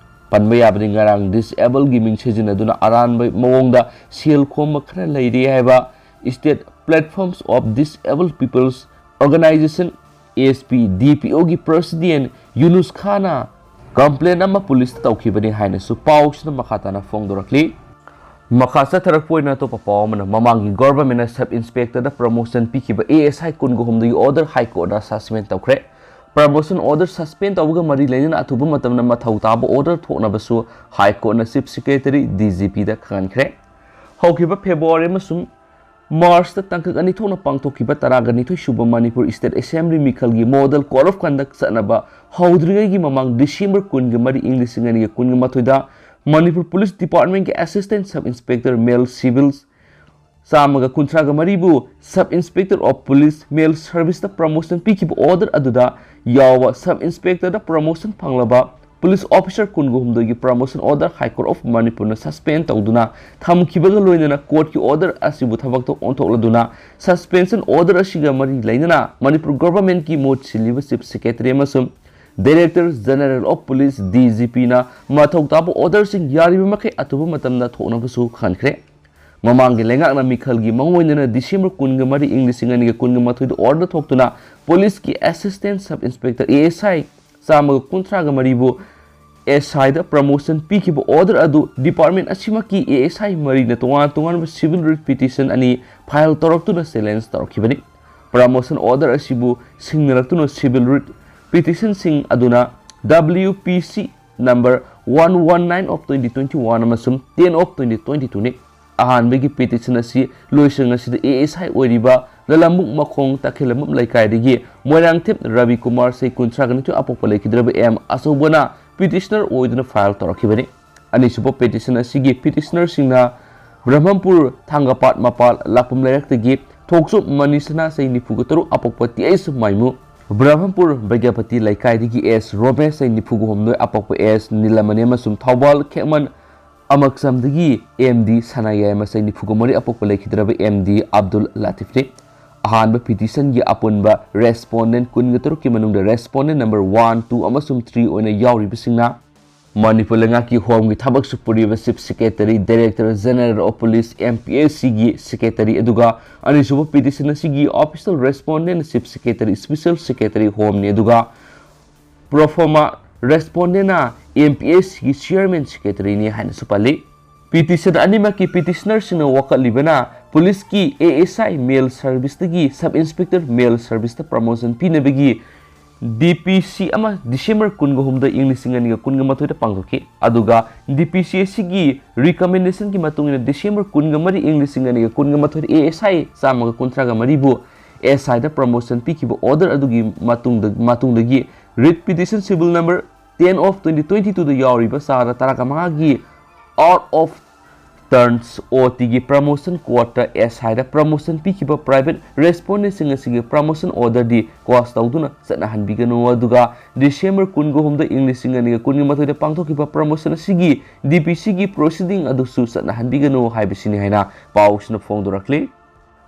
ꯄꯟꯕ ꯌꯥꯕꯗꯤ, ꯉꯔꯥꯡ ꯗꯤꯁꯑꯦꯕꯜꯒꯤ ꯃꯤꯡ ꯁꯤꯖꯤꯟꯅꯗꯨꯅ ꯑꯔꯥꯟꯕ ꯃꯑꯣꯡꯗ ꯁꯦꯜ ꯈꯣꯝꯕ ꯈꯔ ꯂꯩꯔꯤ ꯍꯥꯏꯕ State Platforms of Disabled People's Organization, S P ꯗꯤ ꯄꯤ ꯑꯣꯒꯤ ꯄ꯭ꯔꯁꯤꯗꯦꯟ ꯌꯨꯅꯨꯁ ꯈꯥꯟꯅ ꯀꯝꯄ꯭ꯂꯦꯟ ꯑꯃ ꯄꯨꯂꯤꯁꯇ ꯇꯧꯈꯤꯕꯅꯤ ꯍꯥꯏꯅꯁꯨ ꯄꯥꯎꯁꯤꯅ ꯃꯈꯥ ꯇꯥꯅ ꯐꯣꯡꯗꯣꯔꯛꯂꯤ꯫ ꯃꯈꯥ ꯆꯠꯊꯔꯛꯄ ꯑꯣꯏꯅ ꯑꯇꯣꯞꯄ ꯄꯥꯎ ꯑꯃꯅ, ꯃꯃꯥꯡꯒꯤ ꯒꯣꯚꯔꯟꯃꯦꯟꯠꯅ ꯁꯕ ꯏꯟꯁꯄꯦꯛꯇꯔꯗ ꯄ꯭ꯔꯃꯣꯁꯟ ꯄꯤꯈꯤꯕ ꯑꯦ ꯑꯦꯁ ꯑꯥꯏ ꯀꯨꯟꯒ ꯍꯨꯝꯗꯣꯏꯒꯤ ꯑꯣꯔꯗꯔ ꯍꯥꯏ ꯀꯣꯔꯠꯅ ꯁꯁꯄꯦꯟ ꯇꯧꯈ꯭ꯔꯦ꯫ ꯄ꯭ꯔꯃꯣꯁꯟ ꯑꯣꯔꯗꯔ ꯁꯁꯄꯦꯟ ꯇꯧꯕꯒ ꯃꯔꯤ ꯂꯩꯅꯅ ꯑꯊꯨꯕ ꯃꯇꯝꯗ ꯃꯊꯧ ꯇꯥꯕ ꯑꯣꯔꯗꯔ ꯊꯣꯛꯅꯕꯁꯨ ꯍꯥꯏ ꯀꯣꯔꯠꯅ ꯆꯤꯐ ꯁꯦꯀ꯭ꯔꯦꯇꯔꯤ, ꯗꯤ ꯖꯤ ꯄꯤꯗ ꯈꯪꯍꯟꯈ꯭ꯔꯦ꯫ ꯍꯧꯈꯤꯕ ꯐꯦꯕ꯭ꯔꯨꯋꯥꯔꯤ ꯑꯃꯁꯨꯡ ꯃꯥꯔꯆꯇ ꯇꯥꯡꯀꯛ ꯑꯅꯤ ꯊꯣꯛꯅ ꯄꯥꯡꯊꯣꯛꯈꯤꯕ ꯇꯔꯥꯒ ꯅꯤꯊꯣꯏ ꯁꯨꯕ ꯃꯅꯤꯄꯨꯔ ꯁ꯭ꯇꯦꯠ ꯑꯦꯁꯦꯝꯕ꯭ꯂꯤ ꯃꯤꯈꯜꯒꯤ ꯃꯣꯗꯦꯜ ꯀꯣꯗ ꯑꯣꯐ ꯀꯟꯗꯛ ꯆꯠꯅꯕ ꯍꯧꯗ꯭ꯔꯤꯉꯩꯒꯤ ꯃꯃꯥꯡ ꯗꯤꯁꯦꯝꯕꯔ ꯀꯨꯟꯒ ꯃꯔꯤ, ꯏꯪ ꯂꯤꯁꯤꯡ ꯑꯅꯤꯒ ꯀꯨꯟꯒ ꯃꯥꯊꯣꯏꯗ ꯃꯅꯤꯄꯨꯔ ꯄꯨꯂꯤꯁ ꯗꯤꯄꯥꯔꯠꯃꯦꯟꯠꯀꯤ assistant sub inspector male civil ꯆꯥꯝꯃꯒ ꯀꯨꯟꯊ꯭ꯔꯥꯒ ꯃꯔꯤꯕꯨ sub inspector of police male ꯁꯔꯚꯤꯁꯇ ꯄ꯭ꯔꯃꯣꯁꯟ ꯄꯤꯈꯤꯕ ꯑꯣꯔꯗꯔ ꯑꯗꯨꯗ ꯌꯥꯎꯕ ꯁꯕ ꯏꯟꯁꯄꯦꯛꯇꯔꯗ ꯄ꯭ꯔꯃꯣꯁꯟ ꯐꯪꯂꯕ ꯄꯨꯂꯤꯁ ꯑꯣꯐꯤꯁꯔ ꯀꯨꯟꯒ ꯍꯨꯝꯗꯣꯏꯒꯤ promotion order high court of ꯃꯅꯤꯄꯨꯔꯅ ꯁꯁꯄꯦꯟ ꯇꯧꯗꯨꯅ ꯊꯝꯈꯤꯕꯒ ꯂꯣꯏꯅꯅ ꯀꯣꯔꯠꯀꯤ ꯑꯣꯔꯗꯔ ꯑꯁꯤꯕꯨ ꯊꯕꯛꯇ ꯑꯣꯟꯊꯣꯛꯂꯗꯨꯅ ꯁꯁꯄꯦꯟꯁꯟ ꯑꯣꯔꯗꯔ ꯑꯁꯤꯒ ꯃꯔꯤ ꯂꯩꯅꯅ ꯃꯅꯤꯄꯨꯔ ꯒꯣꯚꯔꯟꯃꯦꯟꯠꯀꯤ ꯃꯍꯨꯠ ꯁꯤꯜꯂꯤꯕ ꯆꯤꯐ ꯁꯦꯀ꯭ꯔꯦꯇꯔꯤ ꯑꯃꯁꯨꯡ director general of police, D G ꯄꯤꯅ ꯃꯊꯧ ꯇꯥꯕ ꯑꯣꯔꯗꯔꯁꯤꯡ ꯌꯥꯔꯤꯕ ꯃꯈꯩ ꯑꯊꯨꯕ ꯃꯇꯝꯗ ꯊꯣꯛꯅꯕꯁꯨ ꯈꯪꯍꯟꯈ꯭ꯔꯦ꯫ ꯃꯃꯥꯡꯒꯤ ꯂꯩꯉꯥꯛꯅ ꯃꯤꯈꯜꯒꯤ ꯃꯑꯣꯡ ꯑꯣꯏꯅꯅ ꯗꯤꯁꯦꯝꯕꯔ ꯀꯨꯟꯒ ꯃꯔꯤ, ꯏꯪ ꯂꯤꯁꯤꯡ ꯑꯅꯤꯒ ꯀꯨꯟꯒ ꯃꯥꯊꯣꯏꯗ ꯑꯣꯔꯗꯔ ꯊꯣꯛꯇꯨꯅ ꯄꯨꯂꯤꯁꯀꯤ assistant sub inspector, A S I, ꯆꯥꯝꯃꯒ ꯀꯨꯟꯊ꯭ꯔꯥꯒ ꯃꯔꯤꯕꯨ ꯑꯦꯁ ꯑꯥꯏꯗ ꯄ꯭ꯔꯃꯣꯁꯟ ꯄꯤꯈꯤꯕ ꯑꯣꯔꯗꯔ ꯑꯗꯨ ꯗꯤꯄꯥꯔꯠꯃꯦꯟꯠ ꯑꯁꯤꯃꯛꯀꯤ ꯑꯦ ꯑꯦꯁ ꯑꯥꯏ ꯃꯔꯤꯅ ꯇꯣꯉꯥꯟ ꯇꯣꯉꯥꯟꯕ ꯁꯤꯚꯤꯜ ꯔꯤꯠ ꯄꯤꯇꯤꯁꯟ ꯑꯅꯤ ꯐꯥꯏꯜ ꯇꯧꯔꯛꯇꯨꯅ ꯆꯦꯂꯦꯟꯖ ꯇꯧꯔꯛꯈꯤꯕꯅꯤ꯫ ꯄ꯭ꯔꯃꯣꯁꯟ ꯑꯣꯔꯗꯔ ꯑꯁꯤꯕꯨ ꯁꯤꯡꯅꯔꯛꯇꯨꯅ ꯁꯤꯚꯤꯜ ꯔꯤꯠ ꯄꯤꯇꯤꯁꯟꯁꯤꯡ ꯑꯗꯨꯅ ꯗꯕ꯭ꯂꯤꯌꯨ ꯄꯤ ꯁꯤ number one one nine of twenty twenty one ꯑꯃꯁꯨꯡ ten of twenty twenty two ꯅꯤ꯫ ꯑꯍꯥꯟꯕꯒꯤ ꯄꯤꯇꯤꯁꯟ ꯑꯁꯤ ꯂꯣꯏꯁꯪ ꯑꯁꯤꯗ ꯑꯦ ꯑꯦꯁ ꯑꯥꯏ ꯑꯣꯏꯔꯤꯕ ꯂꯂꯝꯕꯨꯛ ꯃꯈꯣꯡ ꯇꯈꯦꯜꯂꯝꯕꯝ ꯂꯩꯀꯥꯏꯗꯒꯤ ꯃꯣꯏꯔꯥꯡꯊꯦꯝ ꯔꯕꯤ ꯀꯨꯃꯥꯔ, ꯆꯍꯤ ꯀꯨꯟꯊ꯭ꯔꯥꯒ ꯅꯤꯊꯣꯏ, ꯑꯄꯣꯛꯄ ꯂꯩꯈꯤꯗ꯭ꯔꯕ ꯑꯦꯝ ꯑꯆꯧꯕꯅ ꯄꯤꯇꯤꯁꯅꯔ ꯑꯣꯏꯗꯨꯅ ꯐꯥꯏꯜ ꯇꯧꯔꯛꯈꯤꯕꯅꯤ꯫ ꯑꯅꯤꯁꯨꯕ ꯄꯤꯇꯤꯁꯟ ꯑꯁꯤꯒꯤ ꯄꯤꯇꯤꯁꯅꯔꯁꯤꯡꯅ ꯕ꯭ꯔꯍꯃꯄꯨꯔ ꯊꯥꯡꯒꯄꯥꯠ ꯃꯄꯥꯜ ꯂꯥꯛꯄꯝ ꯂꯩꯔꯛꯇꯒꯤ ꯊꯣꯛꯆꯣꯝ ꯃꯅꯤꯁꯅꯥ, ꯆꯍꯤ ꯅꯤꯐꯨꯒ ꯇꯔꯨꯛ, ꯑꯄꯣꯛꯄ ꯇꯤ ꯑꯩꯆ ꯃꯥꯏꯃꯨ, ꯕ꯭ꯔꯍꯃꯄꯨꯔ ꯕꯩꯗ꯭ꯌꯥꯄꯇꯤ ꯂꯩꯀꯥꯏꯗꯒꯤ ꯑꯦꯁ ꯔꯣꯃꯦꯁ, ꯆꯍꯤ ꯅꯤꯐꯨꯒ ꯍꯨꯝꯗꯣꯏ, ꯑꯄꯣꯛꯄ ꯑꯦꯁ ꯅꯤꯂꯃꯅꯤ ꯑꯃꯁꯨꯡ ꯊꯧꯕꯥꯜ ꯈꯦꯛꯃꯟ ꯑꯃꯛꯆꯝꯗꯒꯤ ꯑꯦꯝ ꯗꯤ ꯁꯅꯥꯌꯥꯏꯃ, ꯆꯍꯤ ꯅꯤꯐꯨꯒ ꯃꯔꯤ, ꯑꯄꯣꯛꯄ ꯂꯩꯈꯤꯗ꯭ꯔꯕ ꯑꯦꯝ ꯗꯤ ꯑꯕꯗꯨꯜ ꯂꯥꯇꯤꯐꯅꯤ꯫ ꯑꯍꯥꯟꯕ ꯄꯤꯇꯤꯁꯟꯒꯤ ꯑꯄꯨꯟꯕ ꯔꯦꯁꯄꯣꯟꯗꯦꯟ ꯀꯨꯟꯒ ꯇꯔꯨꯛꯀꯤ ꯃꯅꯨꯡꯗ ꯔꯦꯁꯄꯣꯟꯗꯦꯟ ꯅꯝꯕꯔ ꯋꯥꯟ, ꯇꯨ ꯑꯃꯁꯨꯡ ꯊ꯭ꯔꯤ ꯑꯣꯏꯅ ꯌꯥꯎꯔꯤꯕꯁꯤꯡꯅ ꯃꯅꯤꯄꯨꯔ ꯂꯩꯉꯥꯛꯀꯤ ꯍꯣꯝꯒꯤ ꯊꯕꯛ ꯁꯨ ꯄꯨꯔꯤꯕ chief secretary, director general of police, M P S ꯁꯤꯒꯤ ꯁꯦꯀ꯭ꯔꯦꯇꯔꯤ, ꯑꯗꯨꯒ ꯑꯅꯤꯁꯨꯕ ꯄꯤꯇꯤꯁꯟ ꯑꯁꯤꯒꯤ official respondent chief secretary, special secretary ꯍꯣꯝꯅꯤ, ꯑꯗꯨꯒ ꯄ꯭ꯔꯣꯐꯣꯃꯥ ꯔꯦꯁꯄꯣꯟꯗꯦꯟꯅ ꯑꯦꯝ ꯄꯤ ꯑꯦꯁ ꯁꯤꯒꯤ ꯆꯤꯌꯔꯃꯦꯟ ꯁꯦꯀ꯭ꯔꯦꯇꯔꯤꯅꯤ ꯍꯥꯏꯅꯁꯨ ꯄꯜꯂꯤ꯫ ꯄꯤꯇꯤꯁꯟ ꯑꯅꯤꯃꯛꯀꯤ ꯄꯤꯇꯤꯁꯅꯔꯁꯤꯡꯅ ꯋꯥꯀꯠꯂꯤꯕꯅ ꯄꯨꯂꯤꯁꯀꯤ ꯑꯦ ꯑꯦꯁ ꯑꯥꯏ ꯃꯦꯜ ꯁꯔꯚꯤꯁꯇꯒꯤ ꯁꯕ ꯏꯟꯁꯄꯦꯛꯇꯔ ꯃꯦꯜ ꯁꯔꯚꯤꯁꯇ ꯄ꯭ꯔꯃꯣꯁꯟ ꯄꯤꯅꯕꯒꯤ ꯗꯤ ꯄꯤ ꯁꯤ ꯑꯃ ꯗꯤꯁꯦꯝꯕꯔ ꯀꯨꯟꯒ ꯍꯨꯝꯗꯣꯏ, ꯏꯪ ꯂꯤꯁꯤꯡ ꯑꯅꯤꯒ ꯀꯨꯟꯒ ꯃꯥꯊꯣꯏꯗ ꯄꯥꯡꯊꯣꯛꯈꯤ꯫ ꯑꯗꯨꯒ ꯗꯤ ꯄꯤ ꯁꯤ ꯑꯁꯤꯒꯤ ꯔꯤꯀꯃꯦꯟꯗꯦꯁꯟꯒꯤ ꯃꯇꯨꯡ ꯏꯟꯅ ꯗꯤꯁꯦꯝꯕꯔ ꯀꯨꯟꯒ ꯃꯔꯤ, ꯏꯪ ꯂꯤꯁꯤꯡ ꯑꯅꯤꯒ ꯀꯨꯟꯒ ꯃꯥꯊꯣꯏꯗ ꯑꯦ ꯑꯦꯁ ꯑꯥꯏ ꯆꯥꯝꯃꯒ ꯀꯨꯟꯊ꯭ꯔꯥꯒ ꯃꯔꯤꯕꯨ ꯑꯦꯁ ꯑꯥꯏꯗ ꯄ꯭ꯔꯃꯣꯁꯟ ꯄꯤꯈꯤꯕ ꯑꯣꯔꯗꯔ ꯑꯗꯨꯒꯤ ꯃꯇꯨꯡꯗ, ꯃꯇꯨꯡꯗꯒꯤ read petition civil number ten of twenty twenty-two ꯗ ꯌꯥꯎꯔꯤꯕ ꯆꯥꯗ ꯇꯔꯥꯒ ꯃꯉꯥꯒꯤ ꯑꯥꯎꯠ ꯑꯣꯐ ꯇꯔꯟꯁ, ꯑꯣ ꯇꯤꯒꯤ ꯄ꯭ꯔꯃꯣꯁꯟ ꯀꯣꯗꯇ ꯑꯦꯁ ꯑꯥꯏꯗ ꯄ꯭ꯔꯃꯣꯁꯟ ꯄꯤꯈꯤꯕ ꯄ꯭ꯔꯥꯏꯚꯦꯠ ꯔꯦꯁꯄꯣꯟꯗꯦꯟꯁꯤꯡ ꯑꯁꯤꯒꯤ ꯄ꯭ꯔꯃꯣꯁꯟ ꯑꯣꯔꯗꯔꯗꯤ ꯀꯣꯁ ꯇꯧꯗꯨꯅ ꯆꯠꯅꯍꯟꯕꯤꯒꯅꯨ, ꯑꯗꯨꯒ ꯗꯤꯁꯦꯝꯕꯔ ꯀꯨꯟꯒ ꯍꯨꯝꯗꯣꯏ, ꯏꯪ ꯂꯤꯁꯤꯡ ꯑꯅꯤꯒ ꯀꯨꯟꯒ ꯃꯥꯊꯣꯏꯗ ꯄꯥꯡꯊꯣꯛꯈꯤꯕ ꯄ꯭ꯔꯃꯣꯁꯟ ꯑꯁꯤꯒꯤ ꯗꯤ ꯄꯤ ꯁꯤꯒꯤ ꯄ꯭ꯔꯣꯁꯤꯗꯤꯡ ꯑꯗꯨꯁꯨ ꯆꯠꯅꯍꯟꯕꯤꯒꯅꯨ ꯍꯥꯏꯕꯁꯤꯅꯤ ꯍꯥꯏꯅ ꯄꯥꯎꯁꯤꯅ ꯐꯣꯡꯗꯣꯔꯛꯂꯤ꯫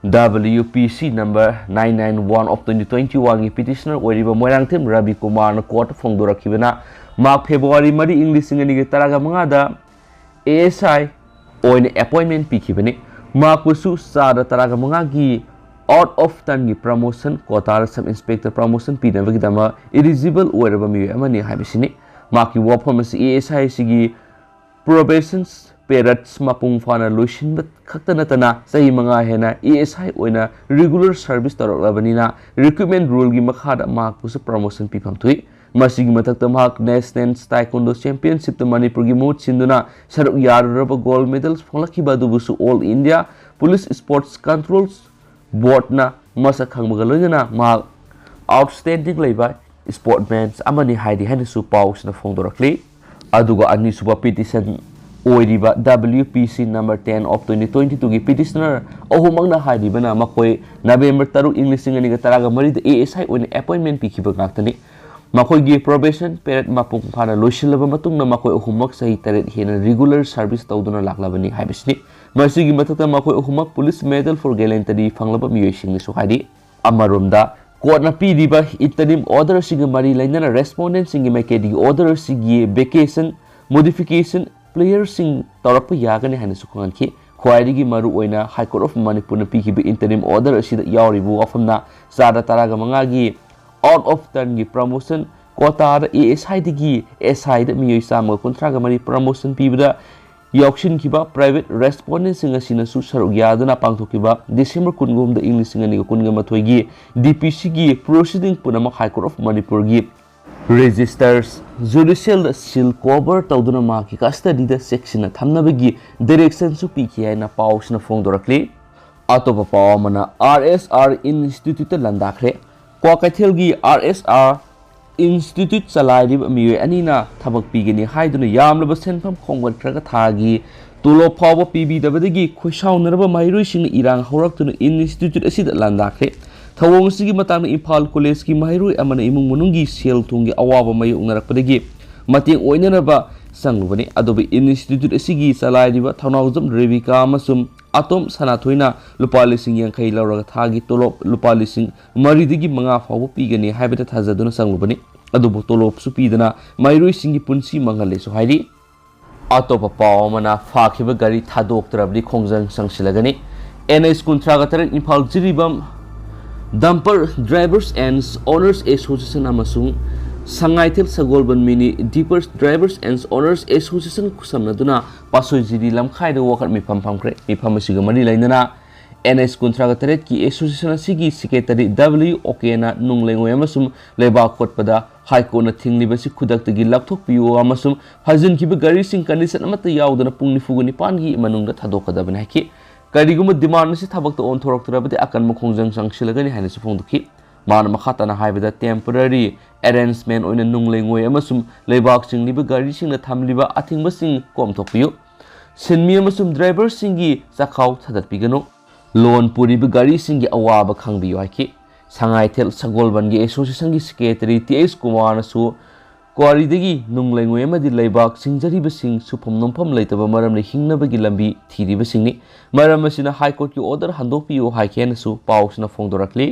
W P C number nine nine one of twenty twenty-one ꯒꯤ ꯄꯤꯇꯤꯁꯅꯔ ꯑꯣꯏꯔꯤꯕ ꯃꯣꯏꯔꯥꯡꯊꯦꯝ ꯔꯕꯤ ꯀꯨꯃꯥꯔꯅ ꯀꯣꯔꯠꯇ ꯐꯣꯡꯗꯣꯔꯛꯈꯤꯕꯅ ꯃꯍꯥꯛ ꯐꯦꯕ꯭ꯔꯨꯋꯥꯔꯤ ꯃꯔꯤ, ꯏꯪ ꯂꯤꯁꯤꯡ ꯑꯅꯤꯒ ꯇꯔꯥꯒ ꯃꯉꯥꯗ ꯑꯦ ꯑꯦꯁ ꯑꯥꯏ ꯑꯣꯏꯅ ꯑꯦꯄꯣꯏꯟꯃꯦꯟ ꯄꯤꯈꯤꯕꯅꯤ꯫ ꯃꯍꯥꯛꯄꯨꯁꯨ ꯆꯥꯗ ꯇꯔꯥꯒ ꯃꯉꯥꯒꯤ ꯑꯥꯎꯠ ꯑꯣꯐ ꯇꯔꯟꯒꯤ ꯄ꯭ꯔꯃꯣꯁꯟ ꯀꯣꯇꯥꯗ ꯁꯕ ꯏꯟꯁꯄꯦꯛꯇꯔ ꯄ꯭ꯔꯃꯣꯁꯟ ꯄꯤꯅꯕꯒꯤꯗꯃꯛ ꯏꯂꯤꯖꯤꯕꯜ ꯑꯣꯏꯔꯕ ꯃꯤꯑꯣꯏ ꯑꯃꯅꯤ ꯍꯥꯏꯕꯁꯤꯅꯤ꯫ ꯃꯍꯥꯛꯀꯤ ꯋꯥꯐꯝ ꯑꯁꯤ ꯑꯦ ꯑꯦꯁ ꯑꯥꯏ ꯑꯁꯤꯒꯤ ꯄ꯭ꯔꯣꯕꯦꯁꯟ ꯄꯦꯔꯠꯁ ꯃꯄꯨꯡ ꯐꯥꯅ ꯂꯣꯏꯁꯤꯟꯕ ꯈꯛꯇ ꯅꯠꯇꯅ ꯆꯍꯤ ꯃꯉꯥ ꯍꯦꯟꯅ ꯑꯦ ꯑꯦꯁ ꯑꯥꯏ ꯑꯣꯏꯅ ꯔꯤꯒꯨꯂꯔ ꯁꯔꯚꯤꯁ ꯇꯧꯔꯛꯂꯕꯅꯤꯅ ꯔꯤꯀ꯭ꯔꯨꯠꯃꯦꯟ ꯔꯨꯜꯒꯤ ꯃꯈꯥꯗ ꯃꯍꯥꯛꯄꯨꯁꯨ ꯄ꯭ꯔꯃꯣꯁꯟ ꯄꯤꯐꯝ ꯊꯣꯛꯏ꯫ ꯃꯁꯤꯒꯤ ꯃꯊꯛꯇ ꯃꯍꯥꯛ ꯅꯦꯁꯅꯦꯜ ꯇꯥꯏꯀꯣꯟꯗꯣ ꯆꯦꯝꯄꯤꯌꯟꯁꯤꯞꯇ ꯃꯅꯤꯄꯨꯔꯒꯤ ꯃꯍꯨꯠ ꯁꯤꯟꯗꯨꯅ ꯁꯔꯨꯛ ꯌꯥꯔꯨꯔꯕ ꯒꯣꯜꯗ ꯃꯦꯗꯜ ꯐꯪꯂꯛꯈꯤꯕ ꯑꯗꯨꯕꯨꯁꯨ all India police sports control ꯕꯣꯔꯗꯅ ꯃꯁꯛ ꯈꯪꯕꯒ ꯂꯣꯏꯅꯅ ꯃꯍꯥꯛ ꯑꯥꯎꯠꯁ꯭ꯇꯦꯟꯗꯤꯡ ꯂꯩꯕ ꯁ꯭ꯄꯣꯔꯠꯃꯦꯟ ꯑꯃꯅꯤ ꯍꯥꯏꯔꯤ ꯍꯥꯏꯅꯁꯨ ꯄꯥꯎꯁꯤꯅ ꯐꯣꯡꯗꯣꯔꯛꯂꯤ꯫ ꯑꯗꯨꯒ ꯑꯅꯤꯁꯨꯕ ꯄꯤꯇꯤꯁꯟ ꯑꯣꯏꯔꯤꯕ W P C number ten of twenty twenty two ꯒꯤ ꯄꯤꯇꯤꯁꯅꯔ ꯑꯍꯨꯝꯃꯛꯅ ꯍꯥꯏꯔꯤꯕꯅ ꯃꯈꯣꯏ ꯅꯕꯦꯝꯕꯔ ꯇꯔꯨꯛ, ꯏꯪ ꯂꯤꯁꯤꯡ ꯑꯅꯤꯒ ꯇꯔꯥꯒ ꯃꯔꯤꯗ A S I ꯑꯣꯏꯅ ꯑꯦꯄꯣꯏꯟꯃꯦꯟ ꯄꯤꯈꯤꯕ ꯉꯥꯛꯇꯅꯤ꯫ ꯃꯈꯣꯏꯒꯤ ꯄ꯭ꯔꯣꯕꯦꯁꯟ ꯄꯦꯔꯦꯠ ꯃꯄꯨꯡ ꯐꯥꯅ ꯂꯣꯏꯁꯤꯜꯂꯕ ꯃꯇꯨꯡꯗ ꯃꯈꯣꯏ ꯑꯍꯨꯝꯃꯛ ꯆꯍꯤ ꯇꯔꯦꯠ ꯍꯦꯟꯅ ꯔꯤꯒꯨꯂꯔ ꯁꯔꯚꯤꯁ ꯇꯧꯗꯨꯅ ꯂꯥꯛꯂꯕꯅꯤ ꯍꯥꯏꯕꯁꯤꯅꯤ꯫ ꯃꯁꯤꯒꯤ ꯃꯊꯛꯇ ꯃꯈꯣꯏ ꯑꯍꯨꯝꯃꯛ ꯄꯨꯂꯤꯁ ꯃꯦꯗꯜ ꯐꯣꯔ ꯒꯦꯂꯦꯟꯇꯔꯤ ꯐꯪꯂꯕ ꯃꯤꯑꯣꯏꯁꯤꯡꯅꯁꯨ ꯍꯥꯏꯔꯤ꯫ ꯑꯃꯔꯣꯝꯗ, ꯀꯣꯔꯠꯅ ꯄꯤꯔꯤꯕ ꯏꯟꯇꯔꯤꯝ ꯑꯣꯔꯗꯔ ꯑꯁꯤꯒ ꯃꯔꯤ ꯂꯩꯅꯅ ꯔꯦꯁꯄꯣꯟꯗꯦꯟꯁꯤꯡꯒꯤ ꯃꯥꯏꯀꯩꯗꯒꯤ ꯑꯣꯔꯗꯔ ꯑꯁꯤꯒꯤ ꯚꯦꯀꯦꯁꯟ, ꯃꯣꯗꯤꯐꯤꯀꯦꯁꯟ, ꯀ꯭ꯂꯤꯌꯔꯁꯤꯡ ꯇꯧꯔꯛꯄ ꯌꯥꯒꯅꯤ ꯍꯥꯏꯅꯁꯨ ꯈꯪꯍꯟꯈꯤ꯫ ꯈ꯭ꯋꯥꯏꯗꯒꯤ ꯃꯔꯨꯑꯣꯏꯅ ꯍꯥꯏ ꯀꯣꯔꯠ ꯑꯣꯐ ꯃꯅꯤꯄꯨꯔꯅ ꯄꯤꯈꯤꯕ ꯏꯟꯇꯔꯤꯝ ꯑꯣꯔꯗꯔ ꯑꯁꯤꯗ ꯌꯥꯎꯔꯤꯕ ꯋꯥꯐꯝꯅ ꯆꯥꯗ ꯇꯔꯥꯒ ꯃꯉꯥꯒꯤ ꯑꯥꯎꯠ ꯑꯣꯐ ꯇꯔꯟꯒꯤ ꯄ꯭ꯔꯃꯣꯁꯟ ꯀꯣꯇꯥꯗ A S I ꯗꯒꯤ S I ꯗ ꯃꯤꯑꯣꯏ ꯆꯥꯝꯃꯒ ꯀꯨꯟꯊ꯭ꯔꯥꯒ ꯃꯔꯤ ꯄ꯭ꯔꯃꯣꯁꯟ ꯄꯤꯕꯗ ꯌꯥꯎꯁꯤꯟꯈꯤꯕ ꯄ꯭ꯔꯥꯏꯚꯦꯠ ꯔꯦꯁꯄꯣꯟꯗꯦꯟꯁꯤꯡ ꯑꯁꯤꯅꯁꯨ ꯁꯔꯨꯛ ꯌꯥꯗꯨꯅ ꯄꯥꯡꯊꯣꯛꯈꯤꯕ ꯗꯤꯁꯦꯝꯕꯔ ꯀꯨꯟꯒꯨꯝꯗ ꯏꯪ ꯂꯤꯁꯤꯡ ꯑꯅꯤꯒ ꯀꯨꯟꯒ ꯃꯥꯊꯣꯏꯒꯤ D P C ꯒꯤ ꯄ꯭ꯔꯣꯁꯤꯗꯤꯡ ꯄꯨꯝꯅꯃꯛ ꯍꯥꯏ ꯀꯣꯔꯠ ꯑꯣꯐ ꯃꯅꯤꯄꯨꯔꯒꯤ ꯔꯦꯖꯤꯁꯇꯔꯁ ꯖꯨꯗꯤꯁꯤꯌꯦꯜꯗ ꯁꯤꯜ ꯀꯣꯚꯔ ꯇꯧꯗꯨꯅ ꯃꯍꯥꯛꯀꯤ ꯀꯁꯇꯗꯤꯗ ꯆꯦꯛꯁꯤꯟꯅ ꯊꯝꯅꯕꯒꯤ ꯗꯥꯏꯔꯦꯛꯁꯟꯁꯨ ꯄꯤꯈꯤ ꯍꯥꯏꯅ ꯄꯥꯎꯁꯤꯅ ꯐꯣꯡꯗꯣꯔꯛꯂꯤ꯫ ꯑꯇꯣꯞꯄ ꯄꯥꯎ ꯑꯃꯅ R S R ꯏꯟꯁꯇꯤꯇ꯭ꯌꯨꯠꯇ ꯂꯥꯟꯗꯥꯈ꯭ꯔꯦ꯫ ꯀ꯭ꯋꯥꯀꯩꯊꯦꯜꯒꯤ R S R ꯏꯟꯁꯇꯤꯇ꯭ꯌꯨꯠ ꯆꯂꯥꯏꯔꯤꯕ ꯃꯤꯑꯣꯏ ꯑꯅꯤꯅ ꯊꯕꯛ ꯄꯤꯒꯅꯤ ꯍꯥꯏꯗꯨꯅ ꯌꯥꯝꯂꯕ ꯁꯦꯟꯐꯝ ꯈꯣꯝꯒꯠꯈ꯭ꯔꯒ ꯊꯥꯒꯤ ꯇꯣꯂꯣꯞ ꯐꯥꯎꯕ ꯄꯤꯕꯤꯗꯕꯗꯒꯤ ꯈꯣꯏꯁꯥꯎꯅꯔꯕ ꯃꯍꯩꯔꯣꯏꯁꯤꯡꯅ ꯏꯔꯥꯡ ꯍꯧꯔꯛꯇꯨꯅ ꯏꯟꯁꯇꯤꯇ꯭ꯌꯨꯠ ꯑꯁꯤꯗ ꯂꯥꯟꯗꯥꯈ꯭ꯔꯦ꯫ ꯊꯧꯑꯣꯡ ꯑꯁꯤꯒꯤ ꯃꯇꯥꯡꯗ ꯏꯝꯐꯥꯜ ꯀꯣꯂꯦꯖꯀꯤ ꯃꯍꯩꯔꯣꯏ ꯑꯃꯅ ꯏꯃꯨꯡ ꯃꯅꯨꯡꯒꯤ ꯁꯦꯜ ꯊꯨꯝꯒꯤ ꯑꯋꯥꯕ ꯃꯥꯌꯣꯛꯅꯔꯛꯄꯗꯒꯤ ꯃꯇꯦꯡ ꯑꯣꯏꯅꯅꯕ ꯆꯪꯂꯨꯕꯅꯤ꯫ ꯑꯗꯨꯕꯨ ꯏꯟꯁꯇꯤꯇ꯭ꯌꯨꯠ ꯑꯁꯤꯒꯤ ꯆꯂꯥꯏꯔꯤꯕ ꯊꯧꯅꯥꯎꯖꯝ ꯔꯦꯕꯤꯀꯥ ꯑꯃꯁꯨꯡ ꯑꯇꯣꯝ ꯁꯅꯥꯊꯣꯏꯅ ꯂꯨꯄꯥ ꯂꯤꯁꯤꯡ ꯌꯥꯡꯈꯩ ꯂꯧꯔꯒ ꯊꯥꯒꯤ ꯇꯣꯂꯣꯞ ꯂꯨꯄꯥ ꯂꯤꯁꯤꯡ ꯃꯔꯤꯗꯒꯤ ꯃꯉꯥ ꯐꯥꯎꯕ ꯄꯤꯒꯅꯤ ꯍꯥꯏꯕꯗ ꯊꯥꯖꯗꯨꯅ ꯆꯪꯂꯨꯕꯅꯤ꯫ ꯑꯗꯨꯕꯨ ꯇꯣꯂꯣꯞꯁꯨ ꯄꯤꯗꯅ ꯃꯍꯩꯔꯣꯏꯁꯤꯡꯒꯤ ꯄꯨꯟꯁꯤ ꯃꯥꯡꯍꯜꯂꯦꯁꯨ ꯍꯥꯏꯔꯤ꯫ ꯑꯇꯣꯞꯄ ꯄꯥꯎ ꯑꯃꯅ, ꯐꯥꯈꯤꯕ ꯒꯥꯔꯤ ꯊꯥꯗꯣꯛꯇ꯭ꯔꯕꯗꯤ ꯈꯣꯡꯖꯪ ꯆꯪꯁꯤꯜꯂꯒꯅꯤ꯫ N H ꯀꯨꯟꯊ꯭ꯔꯥꯒ ꯇꯔꯦꯠ Imphal Jiribam Dumper Drivers and Owners Association ꯑꯃꯁꯨꯡ ꯁꯉꯥꯏꯊꯦꯜ ꯁꯒꯣꯜꯕꯟ Mini Dumper Drivers and Owners Association ꯈꯨꯠꯁꯝꯅꯗꯨꯅ ꯄꯥꯠꯁꯣꯏ ꯖꯤꯔꯤ ꯂꯝꯈꯥꯏꯗ ꯋꯥꯀꯠ ꯃꯤꯐꯝ ꯐꯝꯈ꯭ꯔꯦ꯫ ꯃꯤꯐꯝ ꯑꯁꯤꯒ ꯃꯔꯤ ꯂꯩꯅꯅ N H ꯀꯨꯟꯊ꯭ꯔꯥꯒ ꯇꯔꯦꯠꯀꯤ association ꯑꯁꯤꯒꯤ secretary W ꯑꯣꯀꯦꯅ ꯅꯨꯡ ꯂꯩꯉꯣꯏ ꯑꯃꯁꯨꯡ ꯂꯩꯕꯥꯛ ꯀꯣꯠꯄꯗ ꯍꯥꯏ ꯀꯣꯔꯠꯅ ꯊꯤꯡꯂꯤꯕꯁꯤ ꯈꯨꯗꯛꯇꯒꯤ ꯂꯧꯊꯣꯛꯄꯤꯌꯨ ꯑꯃꯁꯨꯡ ꯐꯥꯖꯤꯟꯈꯤꯕ ꯒꯥꯔꯤꯁꯤꯡ condition ꯑꯃꯠꯇ ꯌꯥꯎꯗꯅ ꯄꯨꯡ ꯅꯤꯐꯨꯒ ꯅꯤꯄꯥꯟꯒꯤ ꯃꯅꯨꯡꯗ ꯊꯥꯗꯣꯛꯀꯗꯕꯅꯤ ꯍꯥꯏꯈꯤ꯫ ꯀꯔꯤꯒꯨꯝꯕ demand ꯑꯁꯤ ꯊꯕꯛꯇ ꯑꯣꯟꯊꯣꯔꯛꯇ꯭ꯔꯕꯗꯤ ꯑꯀꯟꯕ ꯈꯣꯡꯖꯪ ꯆꯪꯁꯤꯜꯂꯒꯅꯤ ꯍꯥꯏꯅꯁꯨ ꯐꯣꯡꯗꯣꯛꯈꯤ꯫ ꯃꯥꯅ ꯃꯈꯥ ꯇꯥꯅ ꯍꯥꯏꯕꯗ, temporary arrangement ꯑꯣꯏꯅ ꯅꯨꯡ ꯂꯩꯉꯣꯏ ꯑꯃꯁꯨꯡ ꯂꯩꯕꯥꯛ ꯆꯤꯡꯂꯤꯕ ꯒꯥꯔꯤꯁꯤꯡꯅ ꯊꯝꯂꯤꯕ ꯑꯊꯤꯡꯕꯁꯤꯡ ꯀꯣꯝꯊꯣꯛꯄꯤꯌꯨ꯫ ꯁꯤꯟꯃꯤ ꯑꯃꯁꯨꯡ driverꯁꯤꯡꯒꯤ ꯆꯥꯛꯈꯥꯎ ꯊꯥꯗꯠꯄꯤꯒꯅꯨ꯫ Loan ꯄꯨꯔꯤꯕ ꯒꯥꯔꯤꯁꯤꯡꯒꯤ ꯑꯋꯥꯕ ꯈꯪꯕꯤꯌꯨ ꯍꯥꯏꯈꯤ꯫ ꯁꯉꯥꯏꯊꯦꯜ ꯁꯒꯣꯜꯕꯟꯒꯤ associationꯒꯤ secretary ꯇꯤ ꯑꯩꯆ ꯀꯨꯃꯥꯔꯅꯁꯨ quarryꯗꯒꯤ ꯅꯨꯡ ꯂꯩꯉꯣꯏ ꯑꯃꯗꯤ ꯂꯩꯕꯥꯛ ꯆꯤꯡꯖꯔꯤꯕꯁꯤꯡ ꯁꯨꯐꯝ ꯅꯣꯝꯐꯝ ꯂꯩꯇꯕ ꯃꯔꯝꯅ ꯍꯤꯡꯅꯕꯒꯤ ꯂꯝꯕꯤ ꯊꯤꯔꯤꯕꯁꯤꯡꯅꯤ꯫ ꯃꯔꯝ ꯑꯁꯤꯅ High Courtꯀꯤ order ꯍꯟꯗꯣꯛꯄꯤꯌꯨ ꯍꯥꯏꯈꯤ ꯍꯥꯏꯅꯁꯨ ꯄꯥꯎꯁꯤꯅ ꯐꯣꯡꯗꯣꯔꯛꯂꯤ꯫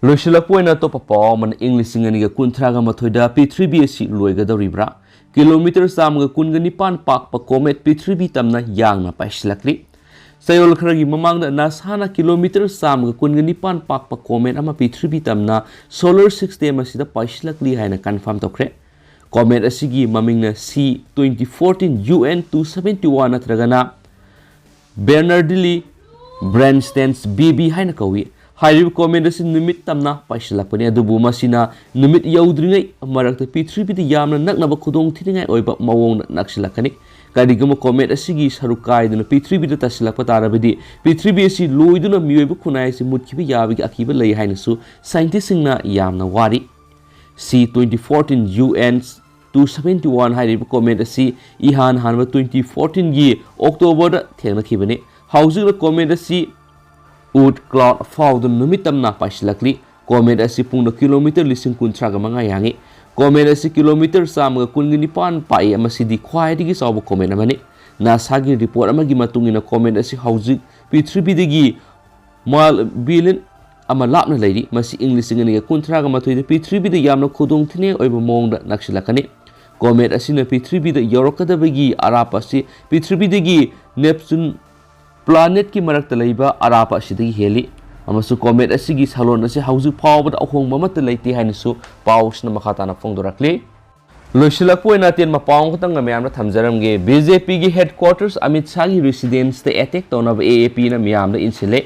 ꯂꯣꯏꯁꯤꯜꯂꯛꯄ ꯑꯣꯏꯅ ꯑꯇꯣꯞꯄ ꯄꯥꯎ ꯑꯃꯅ, ꯏꯪ ꯂꯤꯁꯤꯡ ꯑꯅꯤꯒ ꯀꯨꯟꯊ꯭ꯔꯥꯒ ꯃꯥꯊꯣꯏꯗ ꯄ꯭ꯔꯤꯊꯤꯕꯤ ꯑꯁꯤ ꯂꯣꯏꯒꯗꯧꯔꯤꯕ꯭ꯔꯥ? Kilometre ꯆꯥꯝꯃꯒ ꯀꯨꯟꯒ ꯅꯤꯄꯥꯟ ꯄꯥꯛꯄ comet ꯄ꯭ꯔꯤꯊꯤꯕꯤ ꯇꯝꯅ ꯌꯥꯡꯅ ꯄꯥꯏꯁꯤꯜꯂꯛꯂꯤ꯫ ꯆꯌꯣꯜ ꯈꯔꯒꯤ ꯃꯃꯥꯡꯗ NASAꯅ kilometre ꯆꯥꯝꯃꯒ ꯀꯨꯟꯒ ꯅꯤꯄꯥꯟ ꯄꯥꯛꯄ comet ꯑꯃ ꯄ꯭ꯔꯤꯊꯤꯕꯤ ꯇꯝꯅ solar system ꯑꯁꯤꯗ ꯄꯥꯏꯁꯤꯜꯂꯛꯂꯤ ꯍꯥꯏꯅ confirm ꯇꯧꯈ꯭ꯔꯦ꯫ Comet ꯑꯁꯤꯒꯤ ꯃꯃꯤꯡꯅ C twenty fourteen U N two seventy one ꯅꯠꯇ꯭ꯔꯒꯅ Bernardini Brunstein's B B ꯍꯥꯏꯅ ꯀꯧꯏ꯫ ꯍꯥꯏꯔꯤꯕ comet ꯑꯁꯤ ꯅꯨꯃꯤꯠ ꯇꯝꯅ ꯄꯥꯏꯁꯤꯜꯂꯛꯄꯅꯤ, ꯑꯗꯨꯕꯨ ꯃꯁꯤꯅ ꯅꯨꯃꯤꯠ ꯌꯧꯗ꯭ꯔꯤꯉꯩ ꯃꯔꯛꯇ ꯄ꯭ꯔꯤꯊꯤꯕꯤꯗ ꯌꯥꯝꯅ ꯅꯛꯅꯕ ꯈꯨꯗꯣꯡꯊꯤꯅꯤꯡꯉꯥꯏ ꯑꯣꯏꯕ ꯃꯑꯣꯡꯗ ꯅꯛꯁꯤꯜꯂꯛꯀꯅꯤ꯫ ꯀꯔꯤꯒꯨꯝꯕ comet ꯑꯁꯤꯒꯤ ꯁꯔꯨꯛ ꯀꯥꯏꯗꯨꯅ ꯄ꯭ꯔꯤꯊꯤꯕꯤꯗ ꯇꯥꯁꯤꯜꯂꯛꯄ ꯇꯥꯔꯕꯗꯤ, ꯄ꯭ꯔꯤꯊꯤꯕꯤ ꯑꯁꯤ ꯂꯣꯏꯗꯨꯅ ꯃꯤꯑꯣꯏꯕ ꯈꯨꯟꯅꯥꯏ ꯑꯁꯤ ꯃꯨꯠꯈꯤꯕ ꯌꯥꯕꯒꯤ ꯑꯀꯤꯕ ꯂꯩ ꯍꯥꯏꯅꯁꯨ scientistꯁꯤꯡꯅ ꯌꯥꯝꯅ ꯋꯥꯔꯤ꯫ C twenty fourteen U N two seventy one ꯍꯥꯏꯔꯤꯕ comet ꯑꯁꯤ ꯏꯍꯥꯟ ꯍꯥꯟꯕ twenty fourteenꯒꯤ Octoberꯗ ꯊꯦꯡꯅꯈꯤꯕꯅꯤ꯫ ꯍꯧꯖꯤꯛꯅ comet ꯑꯁꯤ Oort cloud ꯐꯥꯎꯗꯨꯅ ꯅꯨꯃꯤꯠ ꯇꯝꯅ ꯄꯥꯏꯁꯤꯜꯂꯛꯂꯤ꯫ Comet ꯑꯁꯤ ꯄꯨꯡꯗ kilometre ꯂꯤꯁꯤꯡ ꯀꯨꯟꯊ꯭ꯔꯥꯒ ꯃꯉꯥ ꯌꯥꯡꯏ꯫ Comet ꯑꯁꯤ kilometre ꯆꯥꯝꯃꯒ ꯀꯨꯟꯒ ꯅꯤꯄꯥꯟ ꯄꯥꯛꯏ꯫ ꯃꯁꯤꯗꯤ ꯈ꯭ꯋꯥꯏꯗꯒꯤ ꯆꯥꯎꯕ comet ꯑꯃꯅꯤ꯫ NASAꯒꯤ report ꯑꯃꯒꯤ ꯃꯇꯨꯡ ꯏꯟꯅ, comet ꯑꯁꯤ ꯍꯧꯖꯤꯛ ꯄ꯭ꯔꯤꯊꯤꯕꯤꯗꯒꯤ mile billion ꯑꯃ ꯂꯥꯞꯅ ꯂꯩꯔꯤ꯫ ꯃꯁꯤ ꯏꯪ ꯂꯤꯁꯤꯡ ꯑꯅꯤꯒ ꯀꯨꯟꯊ꯭ꯔꯥꯒ ꯃꯥꯊꯣꯏꯗ ꯄ꯭ꯔꯤꯊꯤꯕꯤꯗ ꯌꯥꯝꯅ ꯈꯨꯗꯣꯡꯊꯤꯅꯤꯡꯉꯥꯏ ꯑꯣꯏꯕ ꯃꯑꯣꯡꯗ ꯅꯛꯁꯤꯜꯂꯛꯀꯅꯤ꯫ Comet ꯑꯁꯤꯅ ꯄ꯭ꯔꯤꯊꯤꯕꯤꯗ ꯌꯧꯔꯛꯀꯗꯕꯒꯤ ꯑꯔꯥꯞꯄ ꯑꯁꯤ ꯄ꯭ꯔꯤꯊꯤꯕꯤꯗꯒꯤ Neptune planetꯀꯤ ꯃꯔꯛꯇ ꯂꯩꯕ ꯑꯔꯥꯞꯄ ꯑꯁꯤꯗꯒꯤ ꯍꯦꯜꯂꯤ, ꯑꯃꯁꯨꯡ comet ꯑꯁꯤꯒꯤ ꯁꯥꯂꯣꯟ ꯑꯁꯤ ꯍꯧꯖꯤꯛ ꯐꯥꯎꯕꯗ ꯑꯍꯣꯡꯕ ꯑꯃꯠꯇ ꯂꯩꯇꯦ ꯍꯥꯏꯅꯁꯨ ꯄꯥꯎꯁꯤꯅ ꯃꯈꯥ ꯇꯥꯅ ꯐꯣꯡꯗꯣꯔꯛꯂꯤ꯫ ꯂꯣꯏꯁꯤꯜꯂꯛꯄ ꯑꯣꯏꯅ ꯑꯇꯦꯟꯕ ꯄꯥꯎ ꯑꯃꯈꯛꯇꯪꯒ ꯃꯌꯥꯝꯗ ꯊꯝꯖꯔꯝꯒꯦ꯫ BJPꯒꯤ headquarters ꯑꯃꯤꯠ ꯁꯥꯍꯒꯤ residenceꯇ attack ꯇꯧꯅꯕ AAPꯅ ꯃꯤꯌꯥꯝꯗ ꯏꯟꯁꯤꯜꯂꯦ꯫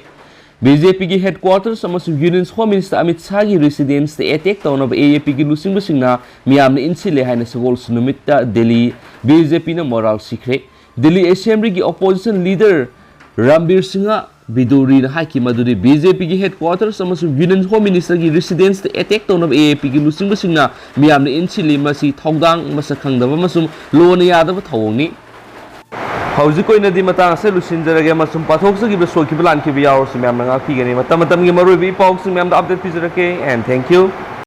BJPꯒꯤ headquarters ꯑꯃꯁꯨꯡ Union Home Minister Amit ꯁꯥꯍꯒꯤ residenceꯇ attack ꯇꯧꯅꯕ AAPꯒꯤ ꯂꯨꯆꯤꯡꯕꯁꯤꯡꯅ ꯃꯤꯌꯥꯝꯅ ꯏꯟꯁꯤꯜꯂꯦ ꯍꯥꯏꯅ ꯁꯒꯣꯜꯁꯦꯟ ꯅꯨꯃꯤꯠꯇ ꯗꯦꯜꯂꯤ BJPꯅ morale ꯁꯤꯈ꯭ꯔꯦ꯫ ꯗꯦꯜꯂꯤ Assemblyꯒꯤ opposition leader ꯔꯥꯝꯕꯤꯔ ꯁꯤꯡꯍ ꯕꯤꯗꯨꯔꯤꯅ ꯍꯥꯏꯈꯤ ꯃꯗꯨꯗꯤ ꯕꯤ ꯖꯦ ꯄꯤꯒꯤ headquarters ꯑꯃꯁꯨꯡ Union Home Ministerꯒꯤ residenceꯇ attack ꯇꯧꯅꯕ ꯑꯦ ꯑꯦ ꯄꯤꯒꯤ ꯂꯨꯆꯤꯡꯕꯁꯤꯡꯅ ꯃꯤꯌꯥꯝꯅ ꯏꯟꯁꯤꯜꯂꯤ, ꯃꯁꯤ ꯊꯧꯗꯥꯡ ꯃꯁꯛ ꯈꯪꯗꯕ ꯑꯃꯁꯨꯡ ꯂꯣꯅ ꯌꯥꯗꯕ ꯊꯧꯑꯣꯡꯅꯤ꯫ ꯍꯧꯖꯤꯛ ꯑꯣꯏꯅꯗꯤ ꯃꯇꯥꯡ ꯑꯁꯤꯗ ꯂꯣꯏꯁꯤꯟꯖꯔꯒꯦ ꯑꯃꯁꯨꯡ ꯄꯥꯊꯣꯛꯆꯈꯤꯕ ꯁꯣꯏꯈꯤꯕ ꯂꯥꯟꯈꯤꯕ ꯌꯥꯎꯔꯁꯨ ꯃꯌꯥꯝꯅ ꯉꯥꯛꯄꯤꯒꯅꯤ꯫ ꯃꯇꯝ ꯃꯇꯝꯒꯤ ꯃꯔꯨꯑꯣꯏꯕ ꯏ ꯄꯥꯎꯁꯤꯡ ꯃꯌꯥꯝꯗ update ꯄꯤꯖꯔꯛꯀꯦ, and thank you꯫